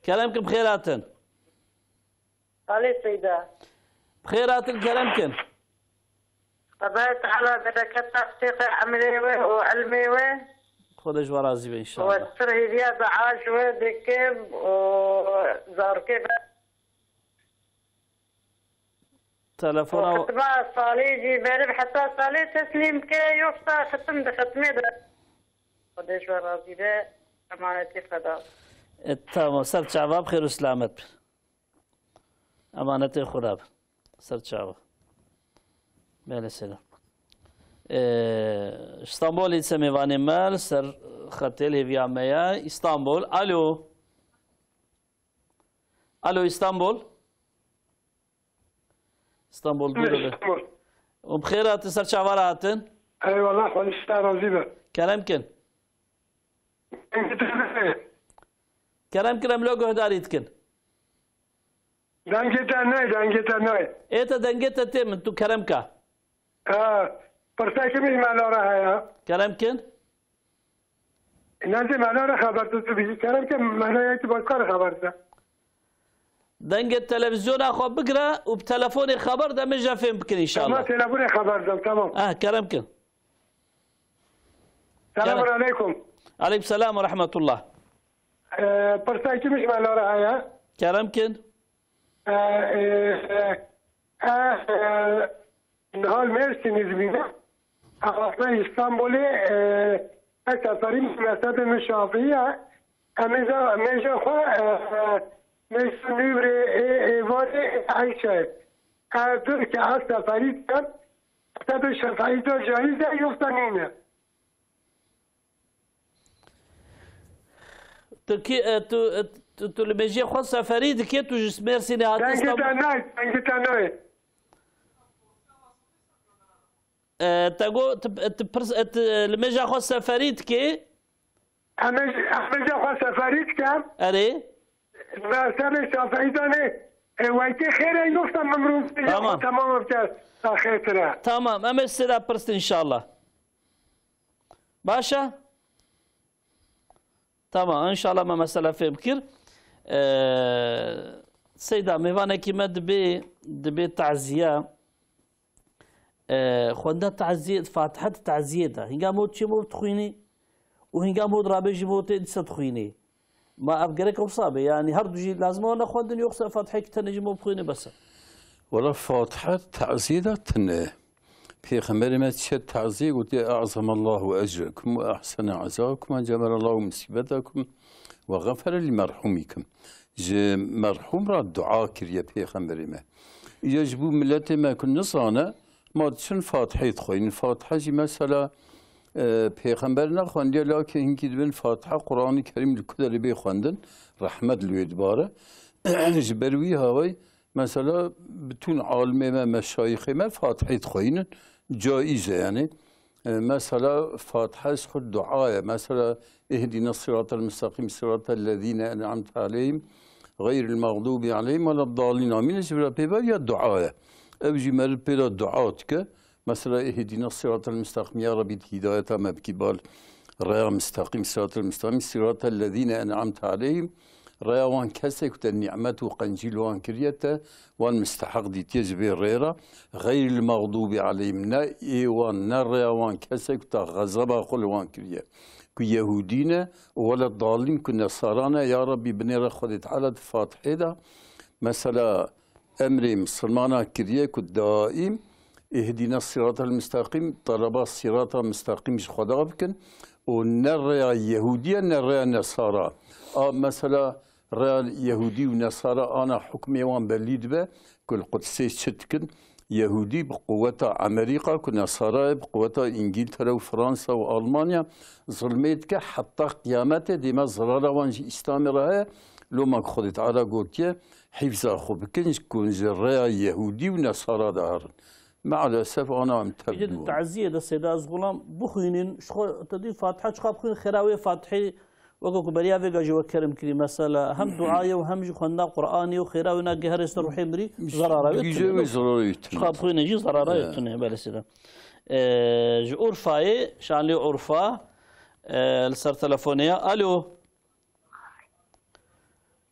Kerem kin, bi xêr hatin. Salê Seyda. Bi xêr hatin, kerem kin. Xwedayê Teala bereketa xêrê emrê we û ilmê we. Xwedê ji we razî be û inşallah. Sir hêviya dua ji we dikim û zarokê be. Telefona Û xitma salê jî berib heta salê teslîm ke, yoksa xitim di xitmê de. Xwedê ji we razî be, emanetî Xweda. E, tamam, ser çava bi xêr û selamet bin. Emanetê Xweda bin. Ser çava. Belê selam. E, Îstanbulê dîse mêvanê me li ser xetê li hêviya me ye. Îstanbul. Alo. Alo, Îstanbul. Îstanbul dûr e. Îstanbul. Û bi xêr hatin, ser çava re hatin. Eyvallah, Xwedê ji te razî be. Kerem kin. Dengê te nayê. Kerem kin, em lo guhdarî dikin. Dengê te nayê, dengê te nayê. Ê te dengê te tê min, tu kerem ka. Ha, pirsekê min ji me lo re heye. Kerem kin. Nêzî me lo re xeber tu, tu bijî kerem ke me lo yekî başka re xeber de. Dengê televîzyona xwe bigire û bi telefonê xeber de min je fêm bikin inşallah. Tamam, telefonê xeber de, tamam. Ah, kerem kin. Selamun Kerem. Aleyküm. Aleyküm selam ve rahmetullah. Ee, pirsa kim ji me lo re heye? Kerem kin. Ee, e, e, e, e, Niha li Mêrsînê dibînim. Axafta Îstanbulê, e, ez seferî mezhebê min Şafî ye. Em ê za-, mêja xwe, e, e, mêja nûbrê ê, êvarê Eyşe. Ez dir ke ez seferî dikim, mezhebê Şafî de caîz e, yoksa nîne? Tu kî, e, tu, e, tu, tu li mêjiyê xwe seferî dikê, tu ji Mêrsînê hatî Dengê Îstanbul. Te nayê, dengê te nayê. E, te got, tu, e, tu pirs, e, tu, e, li mêja xwe seferî dikê. Em ê, em ê mêja xwe seferî dikem. Erê. Mezhebê Şafîî de ne, e, wekî xêr e, yoksa min rû Tamam. Tamam bike, ta xêrtir e. Tamam, em ê sê de pirsin inşallah. Baş e? Tamam, inşallah me mesele fêm kir. Ee, Seyda, mêvanekî me dibê, dibê taziye, ee, xwenda taziyê, Fatiha di taziyê de. Hinga mod çê mod dixwînî û hinga mod rabê ji mod tê dîsa dixwînî. Ma ev gerek wisa be? Yanî her du jî lazim e wana xwendin, yoksa Fatihekî tenê ji mod bixwînî bes e? Wela Fatiha taziyê de tune. Pêxemberê me çi taziyê gotiye, "E'zemallahu ecrekum ve ehsene ezakum ve ceberallahu musibetakum ve xefere li merhumikum." Ji merhum re dua kiriye Pêxemberê me. Îca ji bo miletê me ku nizane, ma diçin Fatihê dixweynin. Fatiha jî mesela, e, Pêxember nexwendiye, lakê hinkî dibin Fatiha Quranê Kerîm li ku derê bê xwendin, rehmet li wê dibare. Ji ber wî hawayî, mesela, bitûn alimê me, meşayixê me Fatihê dixweynin, caîz e, yanî. E, mesela Fatiha ji xwe dua ye. Mesela ihdina siratal mustaqîm, siratal lezîne en'amte aleyhim, xeyril mexdûbi aleyhim ve leddalîn. Amîn. Ji vira pê ve ya dua ye. Ev jî meriv pê re dua dike. Mesela ihdina siratal mustaqîm, ya Rebî hidayeta me bikî bal rêya mustaqîm, siratal mustaqîm, siratal lezîne en'amte aleyhim. Rêya wan kesê ku te nîmet û qencî li wan kiriye, te wan misteheq dîtiye ji vê rê re. Xeyril mexdûbi aleyhim, ne ê wan, ne rêya wan kesê ku te xezeba xwe li wan kiriye. Ku Yehûdî ne û wele dalîn ku Nesara ne, ya Rebbî binêre Xwedê Teala di Fatihê de. Mesela emrê misilmana kiriye ku daîm ihdîne siratal mustaqîm, teleba sirata mustaqîm ji Xweda bikin û ne rêya Yehûdiye ne rêya Nesara. A mesela rêya Yehûdî û Nesara ana hukmê wan belî dibe ku li Qudsê çi dikin. Yehûdî bi quweta Amerîka ku Nesara ye bi quweta Îngîltere û Fransa û Almanya zilmê dike heta qiyametê, dême zirara wan ji Îslamê re heye. Loma ku Xwedê Teala gotiye, hîfza xwe bikin, ji ku ji rêya Yehûdî û Nesara de herin. Mealesef ana em tev Îdî di dibûn. Taziyê de Seyda ez xulam bixwînin, ji xwe te dî Fatiha çiqa bixwînin, xêra wê Fatihê, weke ku beriya vê gajê we kerem kirî, mesela hem dua ye û hem jî xwendina Qur'anê û xêra wê nagê herê ser ruhê mirî, zarara wê Digîje tune. Wê zararê tune. Çiqa bixwînin jî zarara wê He. Tune, belê Seyda. Ee, ji Urfayê, şanlî Urfa, ee, li ser telefonê ye. Alo.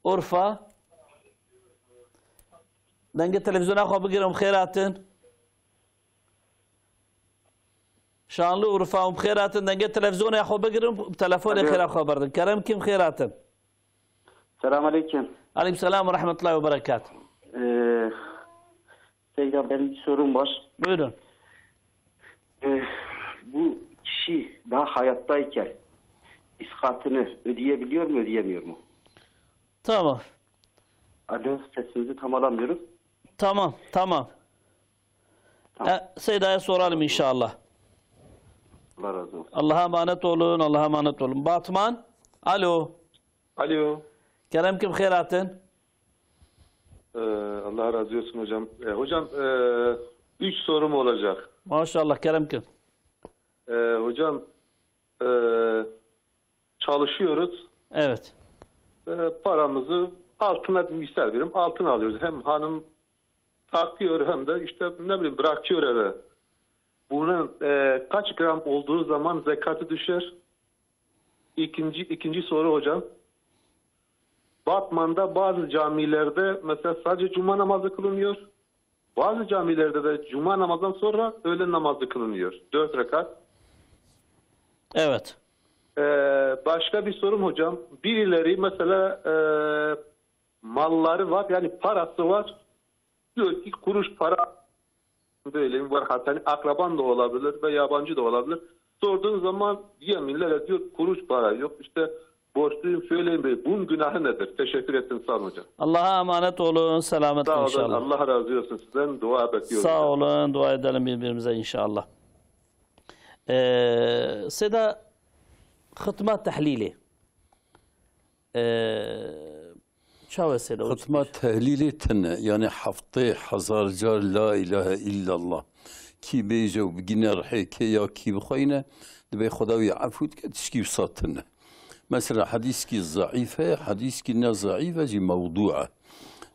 Urfa. Dengê televîzyona xwe bigirin, bi xêr hatin. Şanlıurfa, hûn bi xêr hatin. Dengê televîzyona xwe bigirin, bi telefonê Alo. Xêra xwe berdin. Kerem kim, xêr hatin. Selam aleyküm. Aleyküm selam ve rahmetullahi ve berekat. Ee, Seyda, benim bir sorum var. Buyurun. Ee, bu kişi daha hayattayken iskatını ödeyebiliyor mu, ödeyemiyor mu? Tamam. Alo, sesinizi tam alamıyorum. Tamam, tamam. Tamam. E, Seyda'ya soralım inşallah. Allah razı olsun. Allah'a emanet olun, Allah'a emanet olun. Batman, alo. Alo. Kerem kim, xêr hatin. Ee, Allah razı olsun hocam. Ee, hocam, ee, üç sorum olacak. Maşallah, kerem kim. Ee, hocam, ee, çalışıyoruz. Evet. Ee, paramızı altına, misal veriyorum, altın alıyoruz. Hem hanım takıyor hem de işte ne bileyim bırakıyor eve. Bunun, ee, kaç gram olduğu zaman zekatı düşer? İkinci, ikinci soru hocam. Batman'da bazı camilerde mesela sadece cuma namazı kılınıyor. Bazı camilerde de cuma namazdan sonra öğlen namazı kılınıyor. Dört rekat. Evet. Ee, başka bir sorum hocam. Birileri mesela, ee, malları var, yani parası var. Diyor ki kuruş para böyle var. Hatta hani akraban da olabilir ve yabancı da olabilir. Sorduğun zaman diye millete diyor kuruş para yok. İşte borçluyum, şöyleyim, böyle. Bunun günahı nedir? Teşekkür ettim, sağ olun hocam. Allah'a emanet olun, selametle Sağ olun, inşallah. Allah razı olsun sizden. Dua bekliyorum Sağ hocam. Olun, dua edelim birbirimize inşallah. Ee, Seda, xitma tehlîlê. Ee, çawa Seda, o Xitma çi? Tehlîlê tine, yani heftê hezar car la ilahe illallah. Kî bêje û bigîne rihê kê ya kî bixweyne, dibê Xweda wî efû dike, tişkî wisa tine. Mesela hedîskî zeîf e, hedîskî ne zeîf e jî mewdû e.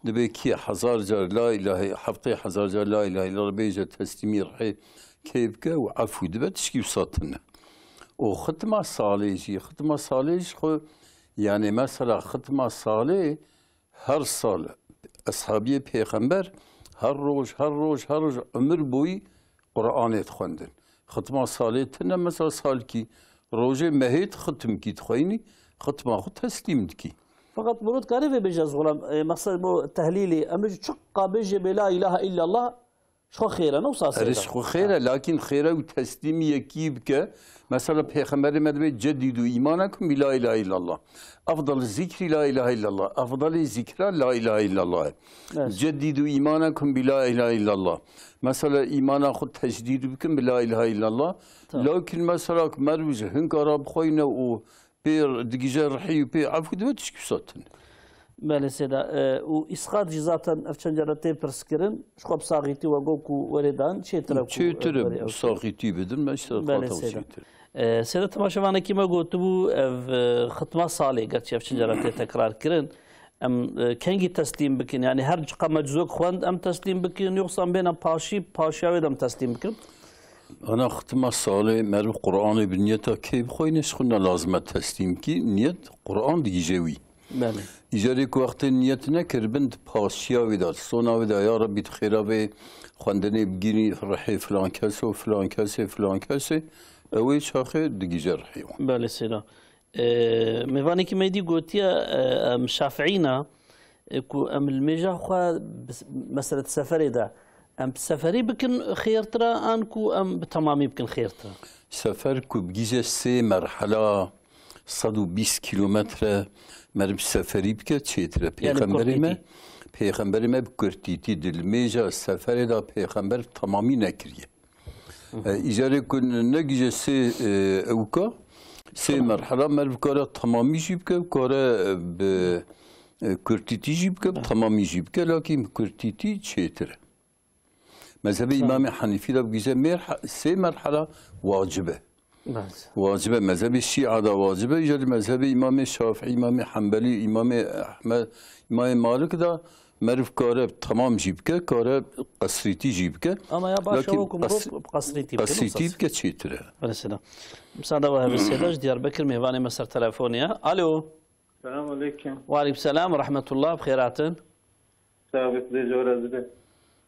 Dibê kî hezar car la ilahe, heftê hezar car la ilahe illallah bêje, teslîmî rihê kê bike û efû dibe, tişkî wisa tine. Û xitma salê jî, xitma salê jî xwe, yani mesela xitma salê her sal eshabiyê pêxember her roj, her roj, her roj umir boyî Qur'anê dixwendin. Xitma salê tine, mesela salkî rojê mehê xitmkî dixweyînî, xitma xwe teslîm dikî. Feqet Murad karê vê bêje ez xulam, e, mexsed bo tehlîlê, em ji çiqa bêje bê la ilahe illallah, ji xwe xêr e, ne wisa Erê, seyda. Ji xwe xêr e, lakin xêre û teslîmî yekî bike. Mesela Pêxemberê me dibê, "Cedîdû îmanakum bi la ilahe illallah." Efdal zikrî la ilahe illallah. Efdalê zikra la ilahe illallah e. Evet. "Cedîdû îmanakum bi la ilahe illallah." Mesela îmana xwe tecdîd bikin bi la ilahe illallah. Tamam. Lakin mesela ku merv ji hinka re bixweyne û pê digije rihî û pê efû dibe, tişkî wisa tune. Belê Seyda. E, û îsqat jî zaten ev çend cara tê pirs kirin. Ji xwe bi saxîtî we got ku werê dan çêtir e ku Çêtir e, ev werê ew saxîtî bidin, me îsqata Belê Seyda. Çêtir. E, Seyda, temaşevanekî me gotibû, ev, e, xitma salê, gerçî ev çend cara tê tekrar kirin. Em, e, kengî teslîm bikin? Yani her çiqa me cizok xwend em teslîm bikin, yoksa em bêne paşî, paşiya wê de em teslîm bikin? Ana xitma salê meriv Qur'anê bi niyeta kê bixweyne, ji xwe ne lazim e teslîm kî, niyet Qur'an digîje wî. Belê. Îcarê ku wextê niyet nekir bin, di paşiya wî de, di sona wî de, ya Rebbî, di xêra vê xwendinê bigîrî rihê filan kes û filan kesê, filan kesê, ew ê çaxê digîje rihê wan. Belê Seyda. E, mêvanekî me dî gotiye, e, em Şafiî ne, e, ku em li mêja xwe bi s-, mesela di seferê de, em bi seferî bikin xêrtir e, an ku em bi temamî bikin xêrtir e? Sefer ku bigîje sê merhela, sed û bîst kîlometre, meriv seferî bike çêtir e. Yani Pêxemberê me, kurtîtî. Pêxemberê me bi kurtîtî di li mêja seferê de pêxember temamî nekiriye. E, îcarê ku negîje sê, e, ewka, sê merhela meriv kare temamî jî bike, kare, e, bi, e, kurtîtî jî bike, bi temamî jî bike, lakin bi kurtîtî çêtir e. Mezhebê Tamam. Îmamê Henîfî de bigîje mêrhe-, sê merhela wacib e. Belê. Wacib e. Mezhebê Şîa de wacib e. Îca li mezhebê Îmamê Şafî, Îmamê Hembelî, Îmamê Ehmed, Îmamê Malik de meriv kare temam jî bike, kare qesrîtî jî bike. Ama ya baş Lakin o ku mirov qes-, qesrîtî bike, qesrîtî nasıl? Bike çêtir e. Mesela. Müsaade ve hevesiyede ji Diyarbakır mêvanê me ser telefonê ye. Alo. Selamun aleyküm. Ve aleyküm selam ve rahmetullah. Bi xêr hatin. Sağ ol, Xwedê ji we razî be.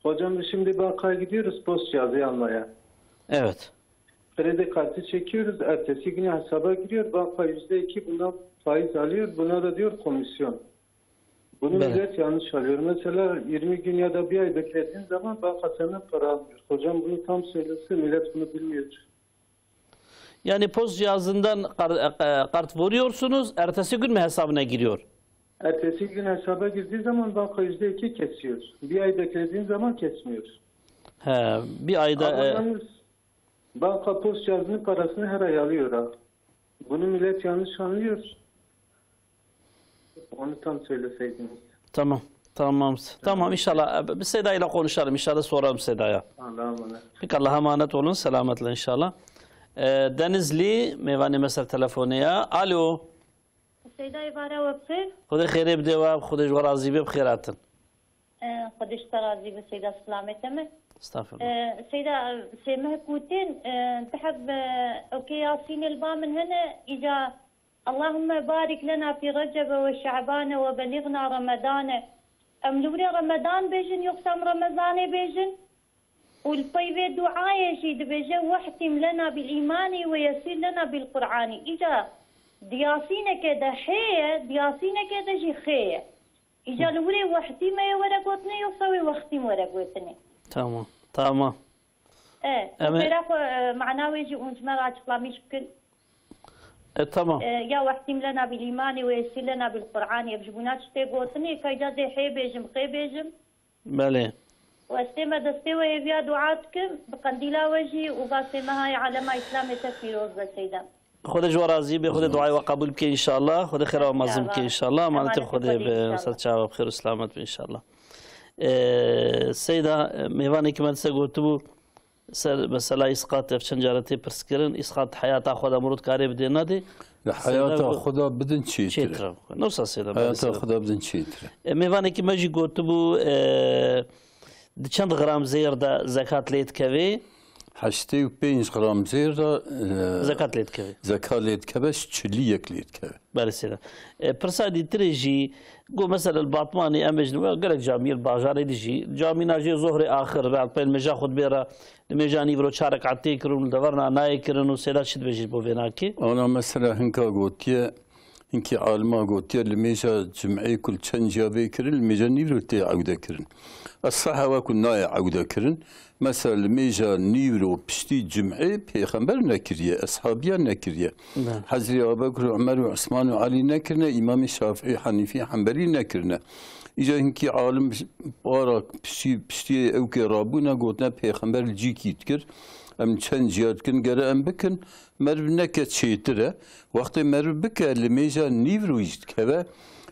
Hocam, biz şimdi bankaya gidiyoruz post cihazı almaya. Evet. Kredi kartı çekiyoruz, ertesi güne hesaba giriyor, banka yüzde iki bundan faiz alıyor, buna da diyor komisyon. Bunu Evet. millet yanlış alıyor. Mesela yirmi gün ya da bir ay beklediğin zaman banka senden para almıyor. Hocam, bunu tam söylese, millet bunu bilmiyor. Yani post cihazından kar-, e, kart vuruyorsunuz, ertesi gün mü hesabına giriyor? Ertesi gün hesaba girdiği zaman banka yüzde iki kesiyor. Bir ay beklediğin zaman kesmiyor. He, bir ayda, Ama e, yalnız banka post cihazının parasını her ay alıyor ha. Bunu millet yanlış anlıyor. Onu tam söyleseydiniz. Tamam. Tamam. Tamam, inşallah. Biz Seda ile konuşalım. İnşallah sorarım Seda'ya. Allah'a emanet. Peki, Allah'a emanet olun. Selametle inşallah. Ee, Denizli, mêvanê me ser telefonê ya. Alo. Seyda, îvara we bi xêr. Xwedê xêrê bide we, Xwedê ji we razî be, bi xêr hatin. Ee, Xwedê ji te razî be, Seyda, silamete me. Estağfurullah. Ee, Seyda, sê meh kûtin, ee, ti heb, ee, okê Yasînê li ba min hene, îca اللهم بارك لنا في رجب وشعبان وبلغنا رمضان. Em li wir ê Remedan bêjin, yoksa em Remezanê bêjin? Û li pey vê duayê jî dibêje, "Wehtim lena bil îmanî ve yesîr lena bil Qur'anî." Îca di Yasîneke de hê ye, di Yasîneke de jî xê ye. Îca li wir ê wehtîmê ye were gotinê, yoksa wê wextîm were gotinê? Tamam, tamam. E, Em ê xêra xwe, e, mana wê jî hûn ji me re açıklamış bikin. E, tamam. E, ya wehtim lena bil îmanî ve yesîr lena bil Qur'anî, ev ji bona çi tê gotinê, ka îca dê hê bêjim, xê bêjim. Belê. Û ez tême destê we hêviya dua dikim, bi qendîla we jî û va sê mehayê alema Îslamê te pîroz be Seyda. Xwedê ji we razî be, Xwedê duayê we qebûl bike înşallah. Xwedê xêra we mezin bike înşallah. Emanetê Xwedê be, ser çava bi xêr û selamet be înşallah. Ee, Seyda, e, mêvanekî me dîsa gotibû, ser mesela îsqat ev çend care tê pirskirin, îsqat heyata xwe de mirov dikarê bidê nedê? Li Seyda heyata go-, xwe de bidin çêtir e. Çêtir e. Ne wisa Seyda, belê Heyata Seyda. Xwe de bidin çêtir e. E, mêvanekî me jî gotibû, e, di çend gram zêr de zekat lê dikevê? Heştê û pênc gram zêr de, e, Zekat lê dikevê. Zekat lê dikeve, çilî yek lê dikeve. Belê Seyda. E, pirsa dîtirê jî, got mesela li Batmanê em bêjin, gelek camiyê li bajarê de jî, camîna jê zohrê axir, be, pey li mêja xutbê re, li mêja nîvro çar rekatê kirin, li deverna nayê kirin û Seyda çi dibêjî bo vê nakê? Ana mesela hinka gotiye, hinkî alima gotiye, li mêja cum'ê ku li çend ciya bê kirin, li mêja nîvro tê ewde kirin. Esaha we ku nayê ewde kirin, Mesela li mêja nîvro piştî cum'ê pêxember nekiriye, eshabiya nekiriye. Be. Hezrê Abubekir û Umer û Usman û Elî nekirine, Îmamê Şafîî, Henîfî, Hembelî nekirine. Îca hinkî alim para piştî, piştî ewkê rabûne gotine pêxember li cîkî dikir. Em çend ciya dikin, gere em bikin. Meriv neke çêtir e. Wextê meriv bike, li mêja nîvro jî dikeve.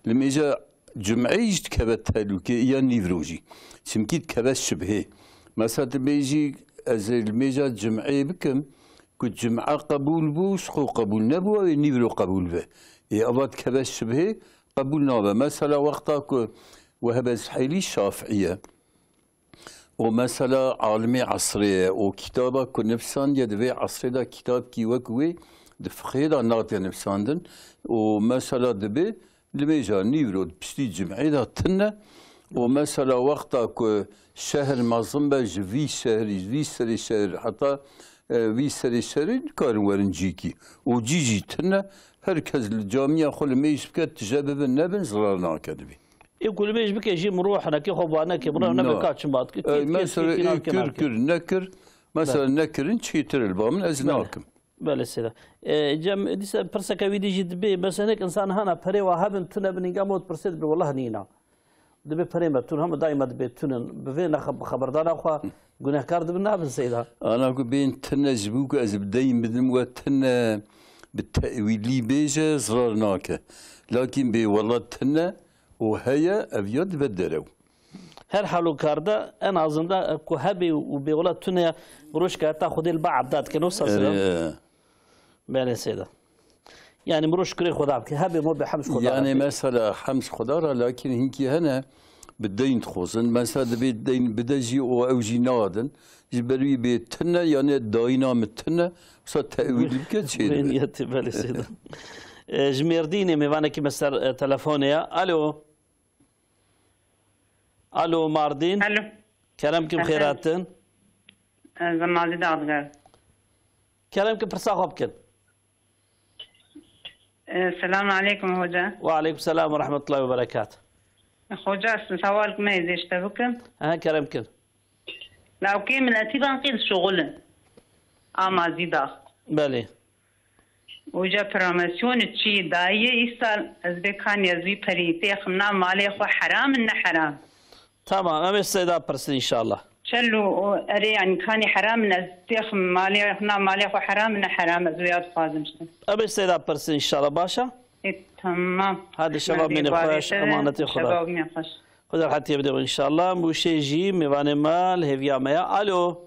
Li mêja cum'ê jî dikeve tehlûkê ya nîvro jî. Çimkî dikeve şibhê. Mesela tu bêjî, ez ê limêja cum'ê bikim, ku cum'a qebûl bû, ji xwe qebûl nebû, ew ê nîvro qebûl be. Ê ava dikeve şibhê, qebûl nabe. Mesela wexta ku wehebe Zihêlî Şafi'î ye, û mesela alimê esrê ye û kitaba ku nivîsandiye di vê esrê de kitabkî wek wê di fiqhê de nate nivîsandin û mesela dibe limêja nîvro di piştî cim'ê de tune û mesela wexta ku şehr mezin be ji vî şehrî, vî serê şehr heta, e, vî serê şehrî nikarin werin cîkî û cî jî tune, her kes li camiya xwe limêj bike, tije bibin nebin zirar nake dibî. Ê ku limêj bike jî min rû henekê xwe ba neke, min rû nebe Na. ka çima dike. Ey, Kê- kê- mesela kê- kê- ê kê- kir, kê- kir, nekir. Mesela nekirin çêtir li ba min ez Belê. nakim. Belê sêda. E, Cem, dîsa pirseke wî dî jî dibê, mesela hinek insan hana perê wa hebin, tune bin, hinga mot pirsê dibe, wallah nîna. Dibe perê me tun, hema daîma dibe tunin. Bi vê nexe-, bi xeberdana xwe gunehkar dibin nabin seyda. Ana ku bên tune ji bo ku ez bi deyn bidim we tune, bi tewîlî bêje, zirar nake. Lakin bê wela tune û heye, ev ya dibe derew. Her halûkarda en azında, e, ku hebê û bê wela tune ya, mirov şikayeta Xwedê li ba ebda dike, ne wisa seyda? Erê. Belê seyda. Yani mirov şukrê Xweda bike. Hebê mo bê hemd Xweda Yani re bê. mesela hemd Xweda re, lakin hinkî hene bi deyn dixwazin. Mesela dibê deyn bide jî û ew jî nadin. Ji ber wî bê tune, yani dayîna min tune, wisa tewîl bike çê Wê dibe. niyetê belê seyda. E, ji Mêrdînê mêvanekî me ser, e, telefonê ya. Alo. Alo, Mardîn. Alo. Kerem kim Efendim? Xêratin. Ez Mazî Dağdıgar. Kerem kim pirsa xwe bikin. Ee, selamun aleyküm hoca. Ve aleyküm selam ve rahmetullahi ve berekat. Hoca, sewal me zêşte bikim. Aha, kerem kin. Lawkê miletî ban qîl şuxulin. A Mazî Dağ. Belê. Hoca, promosyonê çi dayê îsal, ez bê kanî ez wî perî têxim na malê xwe, heram in ne heram? Tamam, em ê seyda pirsin inşallah. Çelo û erê, yani kanî heram in ez têxim malê, na malê xwe heram in ne heram, ez wê ya dixwazim işte. Em ê seyda pirsin inşallah, başa? E, tamam. Hadi şeva Hadi mînê barê xweş, te, emanetê Xweda. Şeva mînê xweş. Xweda rehetiyê bide inşallah. Mûşê jî mêvanê me li hêviya me ya. Alo.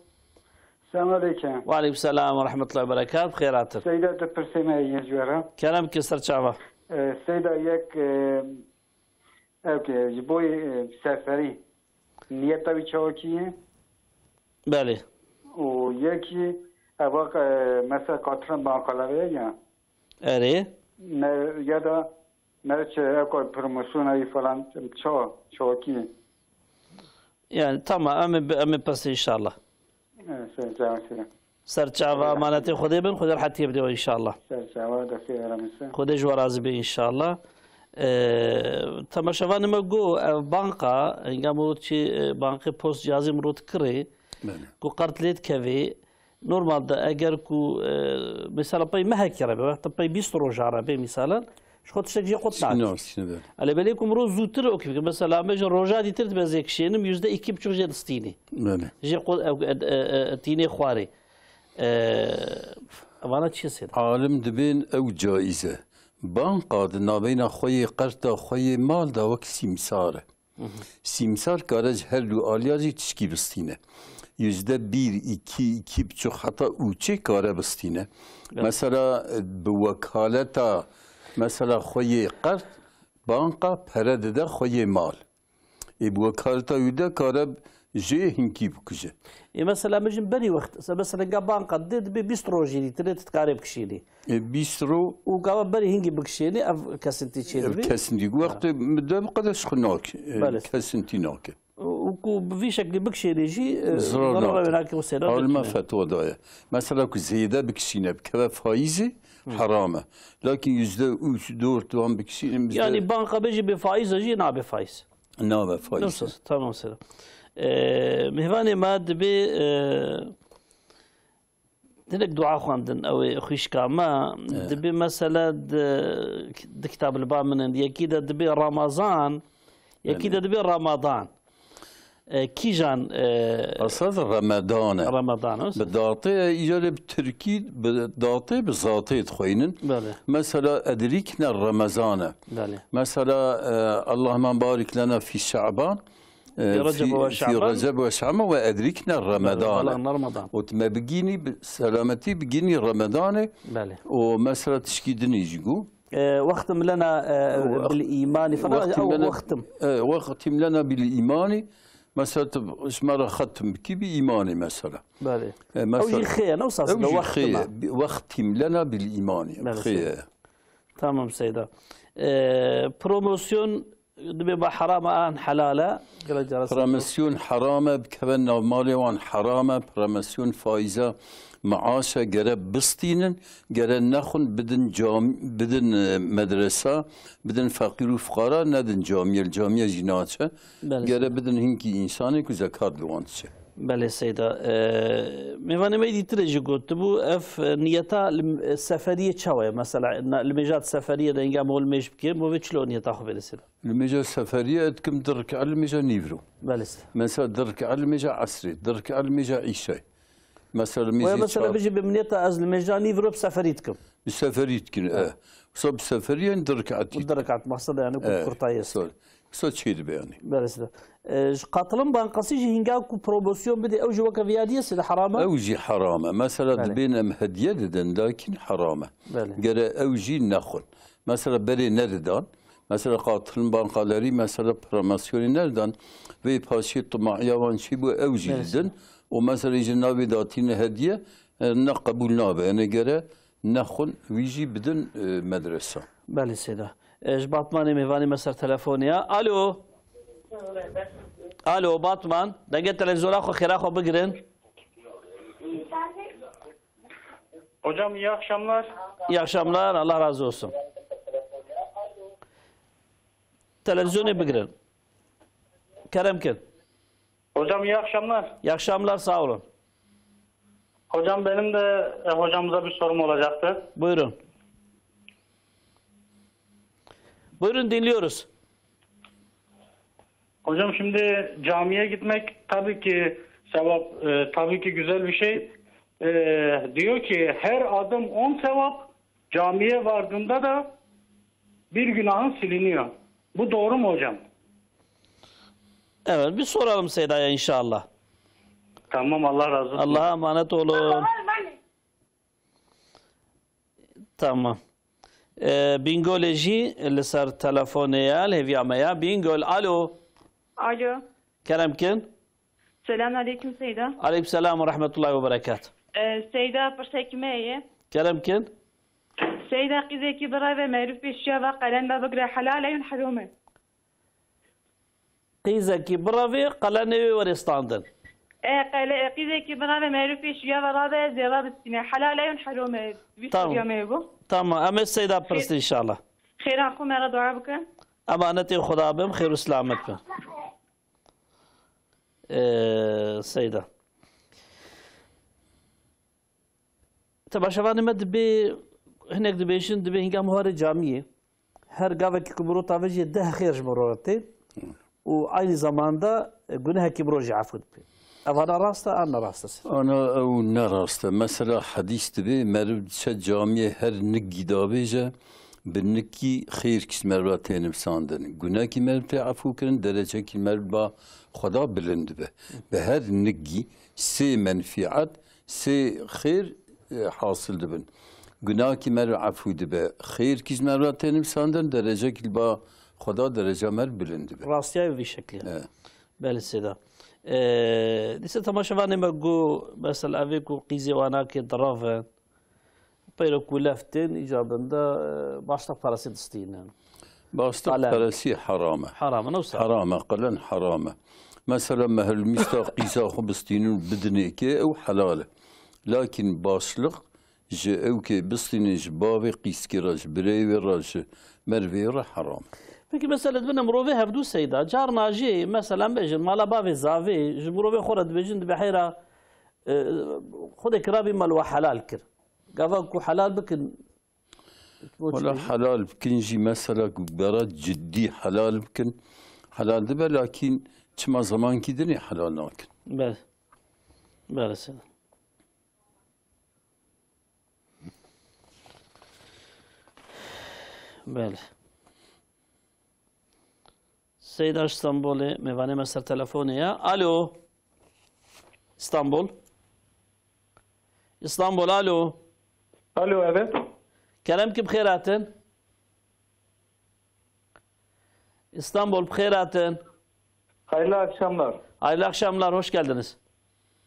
Selamun aleyküm. Ve aleyküm selam ve rahmetullahi ve berekat. Bi xêr hatin. Seyda, tu pirsê me yê ji we re. Kerem ki ser çava. E, Seyda, yek, e, ew ki ji bo, e, seferî niyeta wî çawekî ye? Belê. Û yekî eva, e, mesela katran bankaları ya. Erê. Me, ya da me çi, ew ka promosyona yî falan ça, çawekî ye? Yani tamam, em ê, em ê pirsê inşallah. Evet, ser çava seyda. Ser çava, emanetê Xwedê bin, Xwedê rehetiyê bide we inşallah. Ser çava, destê we re misin. Xwedê ji we razî be inşallah. Ee, temaşevanê me got, ev banka, hingam û çi, e, bankê post cihazê min rot kirê, Belê. ku qert lê dikevê. Normalde eger ku, e, mesela pey mehekê re be, wexta pey bîst roja re be misalan, ji xwe tiştek jê qut Tişkî nake. nas, tişkî ne be. Ele belê ku mirov zûtir okê bike. Mesela me ji roja dîtir dibe zê kişênim, yüzde iki buçuk jê distînê. Belê. Jê qut, e, e, e, e, tînê xwarê. E, evana çi sêda? Alim dibên ew caiz e. Banka di navbeyna xwe yê qerta xwe yê mal de wek sîmsar e. Sîmsar kare ji her du aliya jî tişkî bistîne. Yüzde bir, iki, iki buçuk heta ûçê kare bistîne. Evet. Mesela, e, bi wekaleta, mesela xwe yê qert, banka pere dide xwe yê mal. Ê bi wekaleta wî de kare jê hinkî bikuje. Ê mesela min jin berî wext, se mesela ga banka dê dibê bîst rojî dî, tu dê tu dikarê bikişînî. E, bîst ro Û gava berî hingî bikişênî, ev kesintî çê Ev dibî. kesintî. Wextê mi de bi qede ji xwe nake. E, Belê. Kesintî nake. Û ku bi vî şeklî bikişênî jî, e, Zirar zarara nake. wê nake û sêra Alime dikine. fetwa daye. Mesela ku zêde bikişîne, bikeve faîzê, heram e. Lakin yüzde üç, dört wan bikişînin bizde Yani banka bê jî bê faîza jî nabe faîz. Nabe faîz. Nasıl? Tamam, sêra. E, mêvanê me dibê, e, Hinek dua xwendin, ew ê xwişka me, Evet. dibê mesela di, di kitab li ba min in. Yekî de dibê Ramazan, yekî de Evet. dibê Ramadan. E, kîjan, e, Esas Remedan e. Remedan e. Bi datê, îcarê bi tirkî, bi datê, bi zatê dixweynin. Belê. Mesela, edrîkne Remezan e. Belê. Mesela, e, Allahümme barik lena fî Şaban, e, Fî Receb fî, ve fî Şaban. Receb ve Şaban ve edrikne Belê, Remedan e. Belê, Remedan. Û me bigînî, bi selametî bigînî Remedanê. Belê. Û mesela tişkî dinî jî got. E, wextim lena, e, Wext-, bil îmanî falan, wextim ew lena, wextim. E, wextim lena bil îmanî, mesela tu ji me re xetim bikî bi îmanî mesela. Belê. E, Ew jî mesela, xê ye, ne wisa ew sida jî wextim xê ye. e. Bi-, wextim lena bil îmanî. Belê, Xê ye. Seyda. Tamam Seyda. E, promosyon dibe ba heram e an helal e? Gelek cara Promosyon heram e, bikeve nav malê wan heram e, promosyon faiza maaş e, gere bistînin, gere nexwin bidin cam-, bidin, e, medresa, bidin feqîr û fuqara, nedin camiyê, li camiye jî naçe. Belê. Gere bidin hinkî însanê ku zekat li wan diçe. Belê Seyda. E, mêvanê me dîtir jî gotibû, ev, e, niyeta li, e, seferiyê çawa ye? Mesela, na, li mêja seferiyê de hingam hol mêj bike, bo vê çilo niyeta xwe bêre Seyda? Li mêja seferiyê ez dikim du rik'e li mêja nîvro. Belê Seyda. Mesela du rik'e li mêja esrê, du rik'e li mêja îşay. Mesela li Waya mêjê mesela çar. Bijî bi niyeta ez li mêja nîvro bi seferî dikim. Bi seferî dikin, e. Wisa bi seferî yani du rik'etî. Bu du rik'et, maqsed yani ku E, kurtayî est. Sorry. Wisa çê dibe yani. Belê Seyda. E, ji Qatılın Bankası jî hinga ku promosyon bide, ew jî weke viyadiye Seyda heram e? Ew jî heram e. Mesela Belê. dibên em hediye didin, lakin heram e. Belê. Gere ew jî nexwin. Mesela berê nedidan. Mesela Qatılın Bankaları mesela promosyonê nedidan. Vê paşê tumaiya wan çî bû ew jî Belê. didin. Û mesela jî navê datîne hediye, e, ne qebûl nabe. Yani gere nexwin wî jî bidin, e, medresa. Belê Seyda. E, ji Batmanê mêvanê me ser telefonê ya. Alo. Alo, Batman. Dengê televizyona xwe, xêra xwe bigirin. Hocam iyi akşamlar. İyi akşamlar, Allah razı olsun. Televizyonê bigirin. Kerem kin. Hocam iyi akşamlar. İyi akşamlar, sağ olun. Hocam benim de, e, hocamıza bir sorum olacaktı. Buyurun. Buyurun, dinliyoruz. Hocam şimdi camiye gitmek tabii ki sevap, e, tabii ki güzel bir şey. E, diyor ki her adım on sevap, camiye vardığında da bir günahın siliniyor. Bu doğru mu hocam? Evet, bir soralım Seyda'ya inşallah. Tamam, Allah razı olsun. Allah'a emanet olun. Tamam. Ee, Bingolê jî li ser telefonê ye, li hêviya me ye. Bingol, alo. Alo. Kerem kin. Selam aleyküm Seyda. Aleyküm selam ve rahmetullahi ve berekat. Ee, Seyda, pirsek me ye. Kerem kin. Seyda, qîzekî bireve merûf pêşiya ve qelen me bigire, helal e yan herom e? Qîzekî birevê qelenê wê were standin. E, qele-, e, qîzekî bireve merûfê şiya ve rave zêva bistîne. Helal e yon herom e? Vî Tamam. soruya me bû. Tamam. Em ê Seyda Xêr- pirsî inşallah. Xêran xwe me re dua bikin. Emanetê Xuda bim, xêr û selamet bin. Ee, Seyda. Temaşevanê me dibê, hinek dibêjin, dibê hingam warê camiyê. Her gavekî ku mirov tavêjê deh xêr ji mirov re tê û aynî zamanda, e, gunehekî mirov jî efû dibê. Evana rast e, an ne rast e? Ana ew ne rast e. Mesela hedîs dibê, meriv diçe camiyê her nikî davêje, bi nikî xêrkî ji meriv re tê nivîsandin. Gunehkî meriv tê efû kirin, derecekî meriv ba Xweda bilind dibe. Bi her nikî sê menfîet, sê xêr, e, hasil dibin. Gunahkî meriv efû dibe, xêrkî ji meriv re tê nivîsandin, derecekî li ba Xweda dereca meriv bilind dibe. Rastiya vî şeklî. Evet. Belê Seyda. E, dîsa temaşevanê me got, mesela evê ku qîzê wana ke dirave, peyro ku lev tên, îca bin de, e, başlıq parasî distînin. Başlıq Qelen. parasî heram e. Heram e, ne wisa? Heram e, qelen heram e. Mesela mehrûmîsta qîza xwe bistînin û bidinê ke ew helal e. Lakin başlıq ji ew ke bistînin ji bavê qîzkê re, ji birayê wê re, ji merivê re heram e. Peki mesela dibine mirovê hevdû Seyda, carna jî mesela bêjin mala bavê zavê, ji mirovê xwe re dibêjin dibe heyra, e, Xwedê kirabî me li we helal kir. Gava ku helal bikin, Wala helal bikin jî mesela ku bera ciddî helal bikin. Helal dibe, lakin çima zemankî dinê helal nakin. Belê. Belê Seyda. Belê. Seyda ji Stenbolê, mêvanê me ser telefonê ye. Alo. Stenbol. Stenbol, alo. Alo, evet. Kerem ki bi xêr hatin. İstanbul, bi xêr hatin. Hayırlı akşamlar. Hayırlı akşamlar, hoş geldiniz.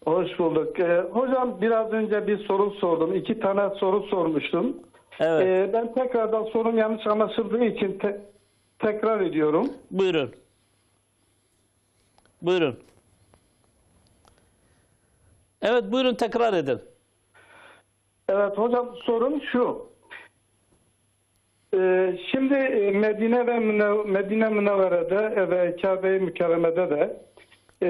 Hoş bulduk. Ee, hocam, biraz önce bir soru sordum. İki tane soru sormuştum. Evet. Ee, ben tekrardan, sorum yanlış anlaşıldığı için te- tekrar ediyorum. Buyurun. Buyurun. Evet, buyurun, tekrar edin. Evet hocam, sorum şu. Ee, şimdi, e, Medine ve Müne- Medine Münevvere'de ve Kabe-i Mükerreme'de de, e,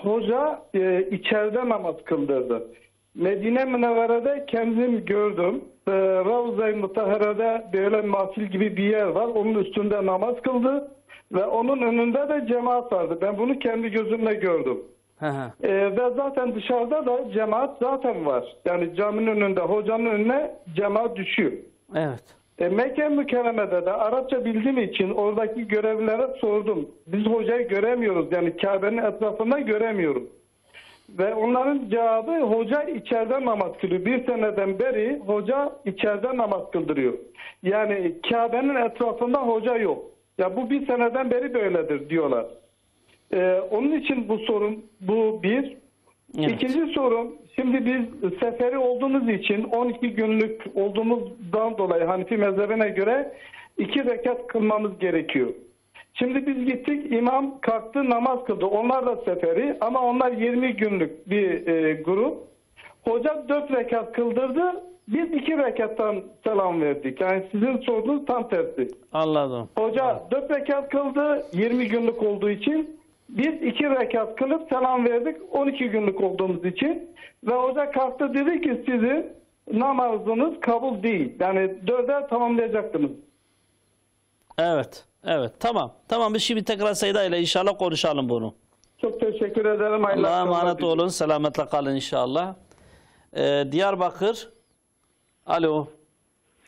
hoca, e, içeride namaz kıldırdı. Medine Münevvere'de kendim gördüm. E, Ravza-i Mutahhare'de böyle mahfil gibi bir yer var. Onun üstünde namaz kıldı ve onun önünde de cemaat vardı. Ben bunu kendi gözümle gördüm. Hı hı. E, ve zaten dışarıda da cemaat zaten var. Yani caminin önünde, hocanın önüne cemaat düşüyor. Evet. E, Mekke Mükerreme'de de Arapça bildiğim için oradaki görevlilere sordum. Biz hocayı göremiyoruz. Yani Kabe'nin etrafında göremiyoruz. Ve onların cevabı, hoca içeride namaz kılıyor. Bir seneden beri hoca içeride namaz kıldırıyor. Yani Kabe'nin etrafında hoca yok. Ya bu bir seneden beri böyledir diyorlar. Ee, onun için bu sorum, bu bir. Evet. İkinci sorum, şimdi biz seferi olduğumuz için, on iki günlük olduğumuzdan dolayı Hanefi mezhebine göre iki rekat kılmamız gerekiyor. Şimdi biz gittik, imam kalktı, namaz kıldı. Onlar da seferi ama onlar yirmi günlük bir, e, grup. Hoca dört rekat kıldırdı, biz iki rekattan selam verdik. Yani sizin sorunuz tam tersi. Anladım. Hoca dört rekat kıldı, yirmi günlük olduğu için. Biz iki rekat kılıp selam verdik, on iki günlük olduğumuz için. Ve hoca kalktı, dedi ki, "Sizin namazınız kabul değil. Yani dörde tamamlayacaktınız." Evet, evet. Tamam. Tamam, biz şimdi tekrar Seyda ile inşallah konuşalım bunu. Çok teşekkür ederim. Hayırlı Allah'a akşamlar emanet diliyorum. Olun. Selametle kalın inşallah. Ee, Diyarbakır. Alo.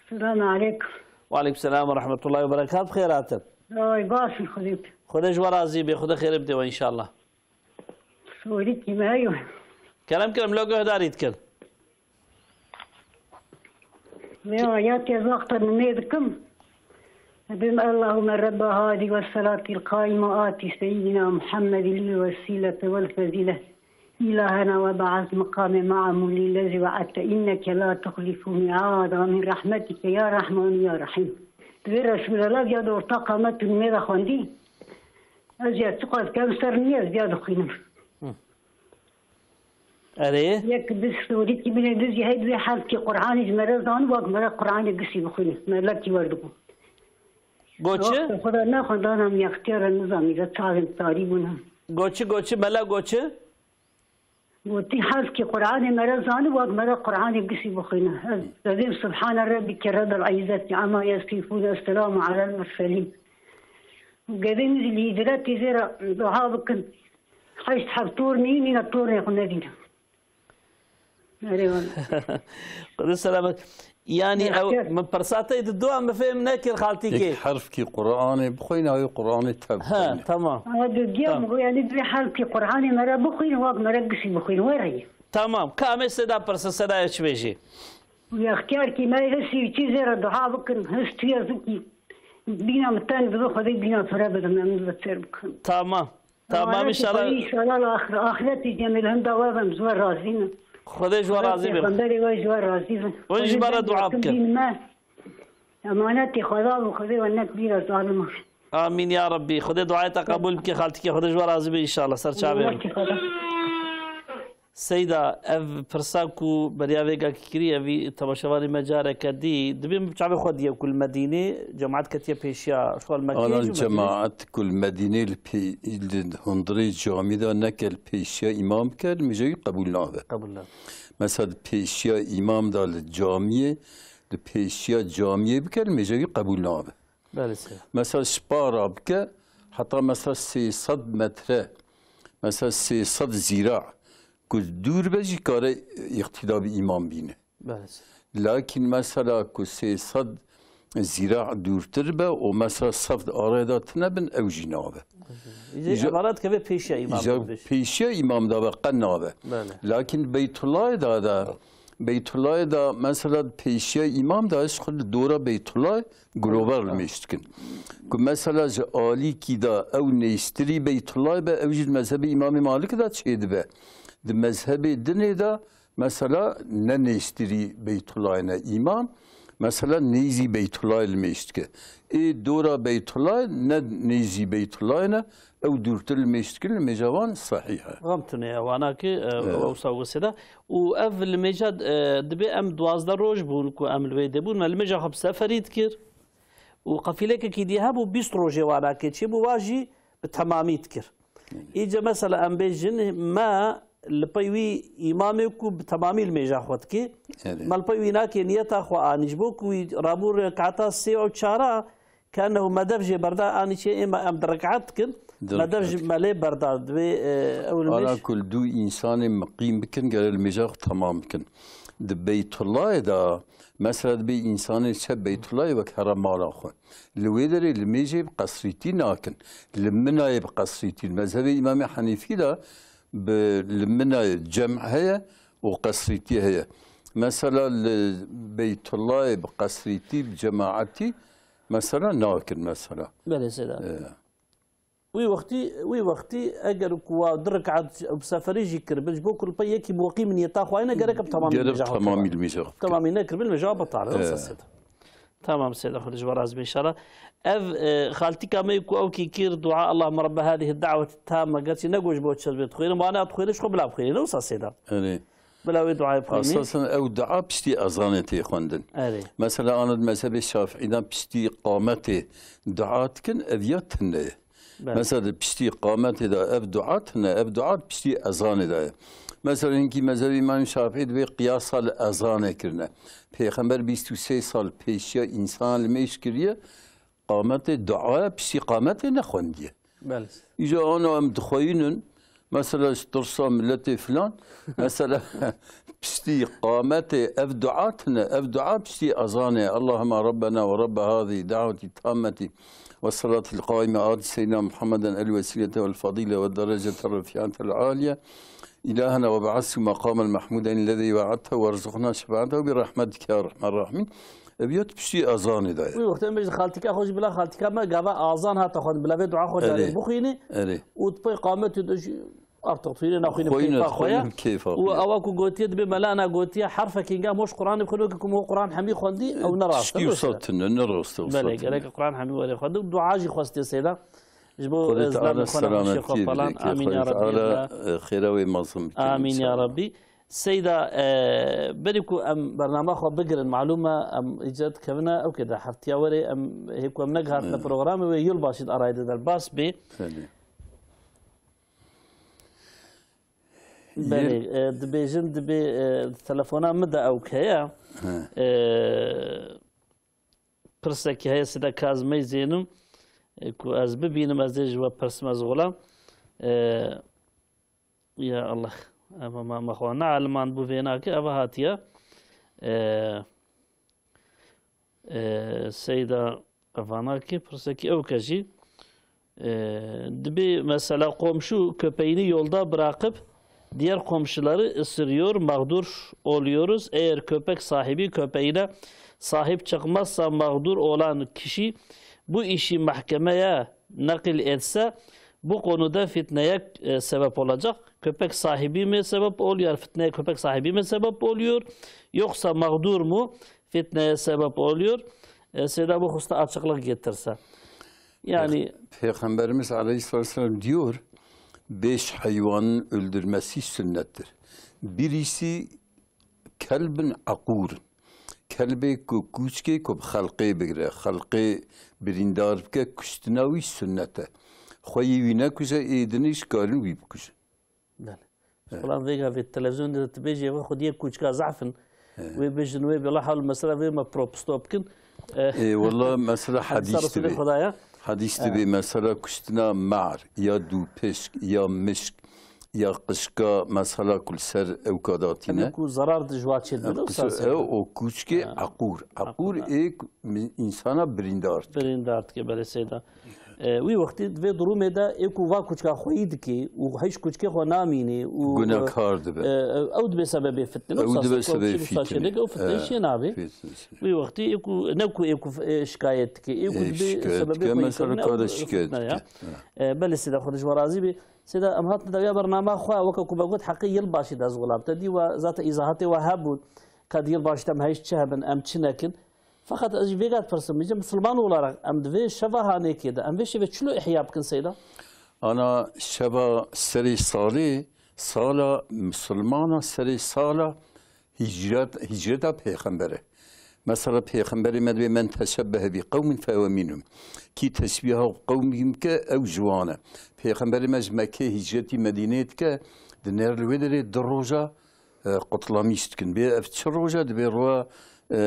Selamun aleyküm. Ve aleyküm selam ve rahmetullahi ve berekatuhu. Xêr hatin. Ay, baş xwedî. Xwedê ji we razî be. Xwedê xêrê bide we inşallah. Sorî kî me yo. Kerem, kerem, lo guhdarî dikin. Vê ayetê wexta nimê dikim. Dibim, Allahümme Rabbe hadi ve salatil qaime ati seyyidina Muhammedin lil vesilete vel fezile. İlahena ve ba'az maqame ma'amuli lezi ve'atte inneke la tuhliful mi'ad. Amin rahmetike ya Rahmanu ya Rahim. Divê Resulallah ya da orta qamet nimê de xwendî. Ez ya çiqas kem ser niye ez ya dixwînim. Hı. Erê? Yek bi sorî kî binê dizî hey divê herfkî Qur'anê ji me re zanî, wek me re Qur'anê gisî bixwîne. Me lekî wer dibû. Goçi? Wexta xwe de nexwendana min extiyara nizanî de çaxên tarî bûne. Goçi, goçi, mela goçi? Gotî herfkî Qur'anê me re zanî, wek me re Qur'anê gisî bixwîne. Ez devêm Subhane Rabbike Rabbel İzzeti Amma Yasifun, Esselamu Alel Murselin. Û gevê min jî li hicretê zêra dua bikin. Heşt heb tor neyî, nîna tornê xwe nedîne. Erê wala. Xwedê selamet. Yani ew, min pirsa te di dua min fêm nekir xaltîkê. Yek herfkî Qur'anê bixwîne, ew Qur'anê tev bixwîne. Ha, tamam. Ama di giya tamam. Min got, yani divê herfkî Qur'anê me re bixwîne, wek me re gisî bixwîne. Were ye. Tamam. Ka em ê Seyda pirsin, Seyda ye çi bêjî? Û extiyar kî me histî çî zêre dua bikin, hist tuye zikî. Bîna min ten bibe, Xwedê bîna pire bide, me min ve çêr bikin. Tamam. Tamam, inşallah. Xwedê inşallah ax-, axretî cemil hunda we bim, ji we razî ne. Xwedê ji we razî be. Pêxemberê we ji we razî bin. Hûn ji me re dua bikin. Bîn me. Emanetê Xweda bû, Xwedê we nek bîra zalima. Amîn ya Rabbî. Xwedê duayê te qebûl bike, xaltîkê, Xwedê ji we razî be inşallah. Ser çavê min. Emanetê Xweda. Seyda, ev pirsa ku beriya vêga kî kirî, evî temaşevanê me careke dî, dibê min bi çavê xwe diye ku li Medînê cemaat ketiye pêşiya xwe li Mekkeyê. Ana cemaat ku li Medînê li pê-, li hundirê camî de neke li pêşiya îmam bike, li mêjekî qebûl nabe. Qebûl nabe. Mesela li pêşiya îmam de li camiyê, li pêşiya camiyê bike, li mêjekî qebûl nabe. Belê seyda. Mesela ji para bike, heta mesela sê sed metre, mesela sê sed zîra ku dûr be jî kare îqtîda bi îmam bîne. Belê. Lakin mesela ku sê sed zîra dûrtir be û mesela sef di arayê de tine bin, ew jî nabe. Îca Îca- emaret keve pêşiya îmam Îca bibêj. Pêşiya îmam de be, qe nabe. Belê. Lakin Beytullahê de de, Beytullahê de mesela pêşiya îmam de ji xwe li dora Beytullah girover li mêj dikin. Ku mesela ji alîkî de ew nêztirî Beytullah be, ew jî di mezhebê Îmamê Malik de çêdibe. Di mezhebê dinê de mesela ne nêztirî Beytullahê ne îmam, mesela nêzî Beytullahê li mêj dike. Ê dora Beytullahê ne nêzî Beytullahê ne, ew dûrtir li mêj dikin, li mêja wan sehîh e. Xam tune ye, wana ki, e, Evet. Ew saw wesê de. Û ev li mêja, e, dibê em duwazdeh roj bûn ku em li wê de bûn, me li mêja xwe bi seferî dikir. Û qefîlekekî dî hebû bîst rojê wana ki çêbû, wa jî bi temamî dikir. Îca mesela em bêjin, me li pey wî îmamê ku bi temamî li mêja xwe dikê, Erê. me li pey wî nakê niyeta xwe anî. Ji bo ku wî rabû rekata sê û çara, ke ennehu me dev jê berda anî çê ê me em di rekat dikin, Di me dev ji rekat. me lê berda. Divê, e, ew li mêj Ala kul du însanê miqîm bikin, gere li mêja xwe temam bikin. Di Beytullahê de, mesela dibê însanê çe Beytullahê wek here mala xwe. Li wê derê li mêjê bi qesrîtî nakin. Li minayê bi qesrîtî. Mezhebê Îmamê Henîfî de bi li minayê cem heye û qesrîtî heye. Mesela li Beytullahê bi qesrîtî, bi cemaetî mesela nakin mesela. Belê seyda. Ee. Wî wextî, wî wextî eger ku wa du rekat bi seferî jî kiribin, ji bo ku li pey yekî muqîm niyeta xwe ne, gerek bi temamî Gerek mêja xwe temamî kiribin. Li mêja xwe Temamî nekiribin, mêja betal e, Ee. wisa seyda. Tamam seyda, xwe ji we razî be înşallah. Ev, e, xaltîka me ku ew kî kir dua, Allahümme Rabbe hâzihi da'weti tamme, gerçî ne goş bo çi dibê dixwêrin, wana dixwêrin, ji xwe bila bixwêrin, ne wisa seyda. Erê. Bila wê duayê bixwînî. Esasen ew dua piştî ezanê tê xwendin. Erê. Mesela ana di mezhebê Şafiî de piştî qametê dua dikin, ev ya tune ye. Belê. Mesela di piştî qametê de ev dua tune, ev dua piştî ezanê de ye. Mesela hinkî mezhebê Îmam Şafiî dibê qiyasa li ezanê kirine. Pêxember bîst û sê sal pêşiya însan li mêj kiriye, qametê duaya piştî qametê nexwendiye. Belê. Îca ana em dixweyînin, mesela ji tirsa miletê filan, mesela piştî qametê ev dua tune, ev dua piştî ezanê, Allahümme Rabbena ve Rabbe hâzî da'wetî tammeti ve salatil qaime ati seyyidina Muhammeden el vesilete vel fadile ve derecete refiatel aliye. İlahena ve ba'ashu maqamen mahmuden lezî ve'adte ve rzuqna şefaate ve bi rahmetike ya rahman rahimin. Ev ya tu piştî ezanê de ye. Wî wextê em bêjin xaltîka xwe jî bila xaltîka me gava azan hate xwendin, bila vê dua xwe carê Erê. bixwînî Erê. û tu pey qametê de jî artık tu yine naxwînî Xwîne, keyfa xwe ye. xwîne keyfa Û xwe ye. ewa ku gotiye dibê mela na gotiye herfekî nga moş Quranê bixwîne ki ku mo Quran hemî xwendî, ew ne rast e, Piştî wisa tune, ne rast e, wisa Belê, tune. gerek Quran hemî were xwendin. Dua jî xwestiye seyda. Ji bo Xwedê Teala zilamê xwe ne selametiyê şêxo falan. bide, Amîn ya Rabbi. Teala, e, xêra wê mezin bike, Amîn ya inşallah. Rabbi. Seyda, e, berî ku em bernama xwe bigirin, malûm e, em îca dikevine, ew kê de heftiya werê, em hê ku em negihatine Evet. programê wê yol başî di arayê de derbas bê. Belê. Belê, Yê- e, dibêjin, dibê, e, telefona min de ew heye. He. E, Pirsekî heye side kazmey zênim, e, ku ez bibînim, ez ê ji we pirsim, ez xulam. E, ya Allah, eva mama xwe ne aliman bû vênake, eva hatiye. E, e, Seyda Evanakê pirsekî ew ke jî, e, dibê mesela komşu köpeğini yolda bırakıp diğer komşuları ısırıyor, mağdur oluyoruz. Eğer köpek sahibi köpeğine sahip çıkmazsa mağdur olan kişi bu işi mahkemeye nakil etse bu konuda fitneye, e, sebep olacak. Köpek sahibi mi sebep oluyor, fitneye köpek sahibi mi sebep oluyor, yoksa mağdur mu fitneye sebep oluyor? E, Seyda bu hususta açıklık getirse. Yani Peyx-, Peygamberimiz aleyhissalatu vesselam diyor, beş hayvanın öldürmesi sünnettir. Birisi kelbin akur. Kelbê ku kûçkê ku bi xelqê bigire, xelqê birîndar bike, kuştina wî sunnet e. Xwe yê wî nekuje, ê dinê jî karin wî bikujin. Belê. Evet. Falan vêga vê televizyonê de tu bêjî, ev xwediyê kûçka zaf in. Evet. Wê bêjin, wê bê, Allah hal mesela vê me propisto bikin. Eh, Ê, wela mesela Hedîsa hadîs Resulê dibê. Xwedaya. Hedîs dibê mesela kuştina mer ya dûpişk ya mişk ya qişka mesela ku li ser ewka datîne. Em ku zarar di ji wa çêdibin, Em ew qişka sas e. Ew o kûçkê Ha. eqûr. Eqûr Eqûr, ha. ê ku mi-, însana birîndar dike. Birîndar dike, belê seyda. E, wî wextî di vê durumê de ê ku va kûçka xweyî dike û hîç kûçkê xwe namîne û, Gunekar dibe. e, ew dibe sebebê fitne. Ew Wisa dibe se sebebê komşî wisa fitne. çêdike, ew fitne Evet. çê nabe. Fitne. Wî wextî ê ku, ne ku ê ku, e, şikayet dike, ê ku Ê dibê şikayet sebebê dike, xweyî mesela kirine, kare ew şikayet fitne ya. dike. Evet. E, belê seyda xwe ji we razî be. Seyda, em hatin dawiya bernama xwe, weke ku me got heqê yilbaşî de ez xulam. Te dî we zaten îzahatê we hebûn. Ka di yilbaşî de em heyş çi hebin, em çi nekin. Feqet ez jî vêga dipirsim, îca misilman olarak em di vê şeva hanêkê de, em vê şevê çilo ihya bikin seyda? Ana şeva serê salê, sala misilmana serê sala hicret, hicreta pêxembere. Mesela pêxemberê me dibê men teşebbehe bi qewmin fehuve minhum. Kî teşbîha qewmî bike ew ji wan e. Pêxemberê me ji Mekkê hicretî Medîneyê dike, di ner li wê derê du roja e, qutlamîş dikin. Bê ev çi roj e? Dibê roya, e,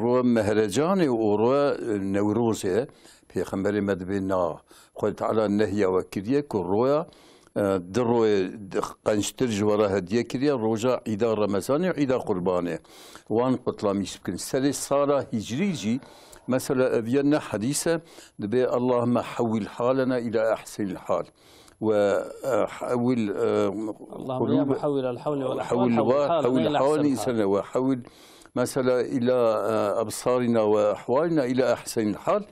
roya Mehrecanê û roya, e, Newrozê. Pêxemberê me dibê na. Xwedê Teala nehya we kiriye ku roya, e, di royê di qençtir ji we re hediye kiriye, roja Îda Remezanê û Îda Qurbanê. Wan qutlamîş bikin. Serê sala hicrî jî, mesela ev ye ne hedîs e, dibê Allahümme hewwil halena ila ehsenil hal. Ve, e, hewil, e, Allahümme ya qulub-, muhavvil el havli vel ahval, hewil hewil va-, halena hewil ila hewil ahsenil hal. insane ve hewil, mesela ila, e, ebsarina ve ahvalina ila ahsenil hal.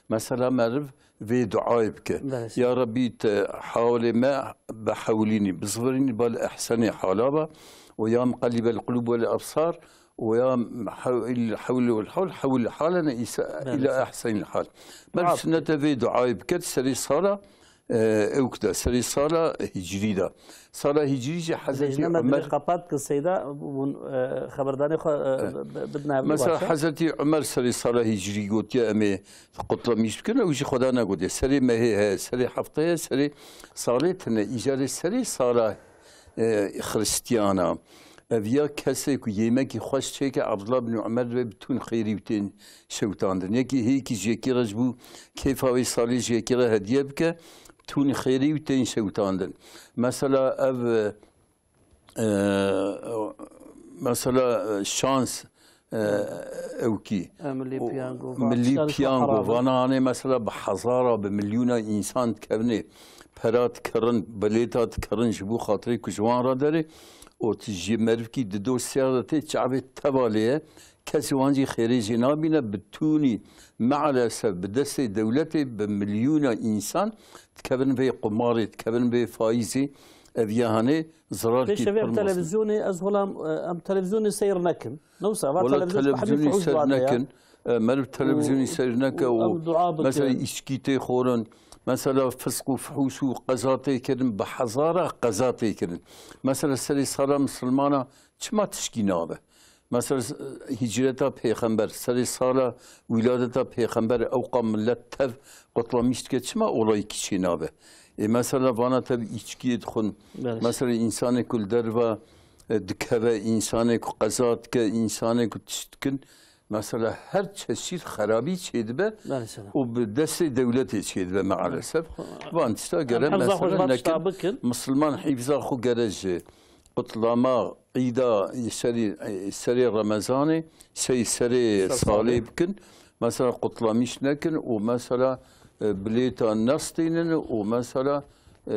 Mesela meriv vê duayê bike. Belê. Ya Rabbî te hawlê me bihewlînî, bizvirînî bal ehsenê hala be. Ve ya muqellibel qulub vel ebsar, ve ya hewil, hewil vel hawl, hewil halena isa-, Belê. ila ehsenil hal. Meriv Dua bike. sünnete vê duayê bike, serê sala, E, ew ku de serê sala hicrî de. Sala hicrî jî Hezretî Lejne me Umer divê qapat ki seyda bûn, e, xeberdanê xwe, e, E. bi-, bi-, bidine hev Mesela baş e. Hezretî Umer serê sala hicrî gotiye em ê qutlamîş bikin, ew jî xwe da negotiye. Serê mehê heye, serê heftê heye, serê salê tune. Îcarê serê sala, e, Xristiyana. Ev ya kesê ku yêmekî xweş çêke, Abdullah bin Umer ve bi tûn xêrî û tên şewitandin. Yekî hêkî ji yekî re ji bo kêfa wê salê ji yekî re hediye bike, tûn xêrî û tên şewitandin. Mesela ev, e, e, mesela, e, şans, e, ewkî. E, milli O piyango, va-, milli tiştarî piyango, xwe harabe. Vana hanê mesela bi hezara, bi milyona însan dikevnê, pera dikirin, bilêta dikirin ji bo xatirê ku ji wan re derê. Û tu ji merivkî di dosya de tê çavê teva lê ye. Kesê wan jî xêrê jê nabîne, bi tûnî mealesef bi destê dewletê bi milyona însan dikevin vê qumarê, dikevin vê faîzê. Ev ya hanê zirar Pêşevê em televîzyonê, ez holam, e, em televîzyonê seyr nekin. Ne wisa, va Wala televîzyon televîzyonê seyr nekin. E, meriv televîzyonê seyr neke û û em dua bikin. Mesela îçkî tê xorin, mesela fisq û fuhûş û qeza tê kirin, bi hezara qeza tê kirin. Mesela serê sala misilmana çima tişkî nabe? Mesela, hicreta pêxember, serê sala wîladeta pêxember, ewqa millet tev qutlamîş dike, çima olayekî çê nabe? Ê, mesela, vana tev îçkiyê dixwin. Belê. Mesela, însanê ku li derve, e, dikeve, însanê ku qeza dike, însanê ku tişt dikin, mesela, her çeşît xerabî çêdibe Belê, selam. û bi destê dewletê çêdibe, mealesef. Van tişta Em gere, hifza xwe ji mesela, van tişta nekin. bikin. Misilman hîfza xwe gere ji qutlama îda serê, serê Remezanê, sey serê Ser salê. salê bikin. Mesela qutlamîş nekin û mesela, e, bilêta nestînin û mesela, e,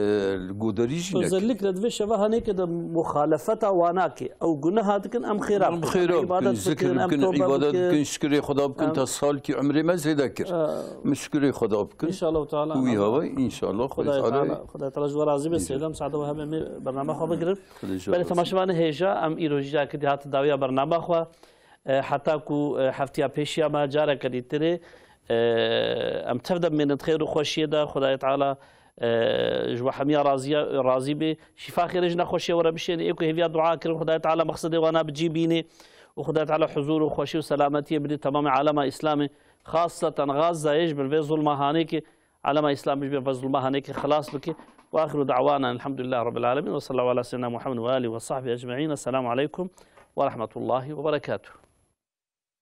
li godarî jî nekin. Özellikle di vê şeva hanêke de muxalefeta wanakê. Ew guneha dikin, em xêra Em bikin. xêra Em bikin, îbadet zikir bikin, em bikin, tobe îbadet bikin. bikin, şikrê Xweda bikin, Em ta salkî umrê me zêde kir. Em Min şikrê Xweda bikin. Înşallah Teala, Û wî ama hava, înşallah, Xwedayê Xwedê Teala. Teala, Xwedayê Teala ji we razî be, Înşallah. Seyda, em saeta we hebe me bernama xwe bigirin. Xwedê ji we Belê, razî. temaşevanê hêja, em îro jî careke dî hatin dawiya bernama xwe. E, heta ku, e, heftiya pêşiya me careke dîtirê, e, em tev de bimênin di xêr û xweşiyê de. Xwedayê Teala, e, ji we hemiya raziya, razî bê. Şîfa xêrê ji nexweşiya we re bişêne. Ê ku hêviya dua kirin, Xwedayê Teala mexsedê wana bi cî bînê û Xwedayê Teala huzûr û xweşî û selametiyê bidê temamê alema Îslamê. Xaseten Gazayê ji bin vê zulma hanê ki Alema Îslam ji vê zulma hanekî xilas bike. Ve axiru da'wana elhamdülillahi rabbil alemin. Ve sallallahu ala seyyidina Muhammed ve alihi ve sahbihi ecma'in. Esselamu aleykum ve rahmetullahi ve berekatuhu.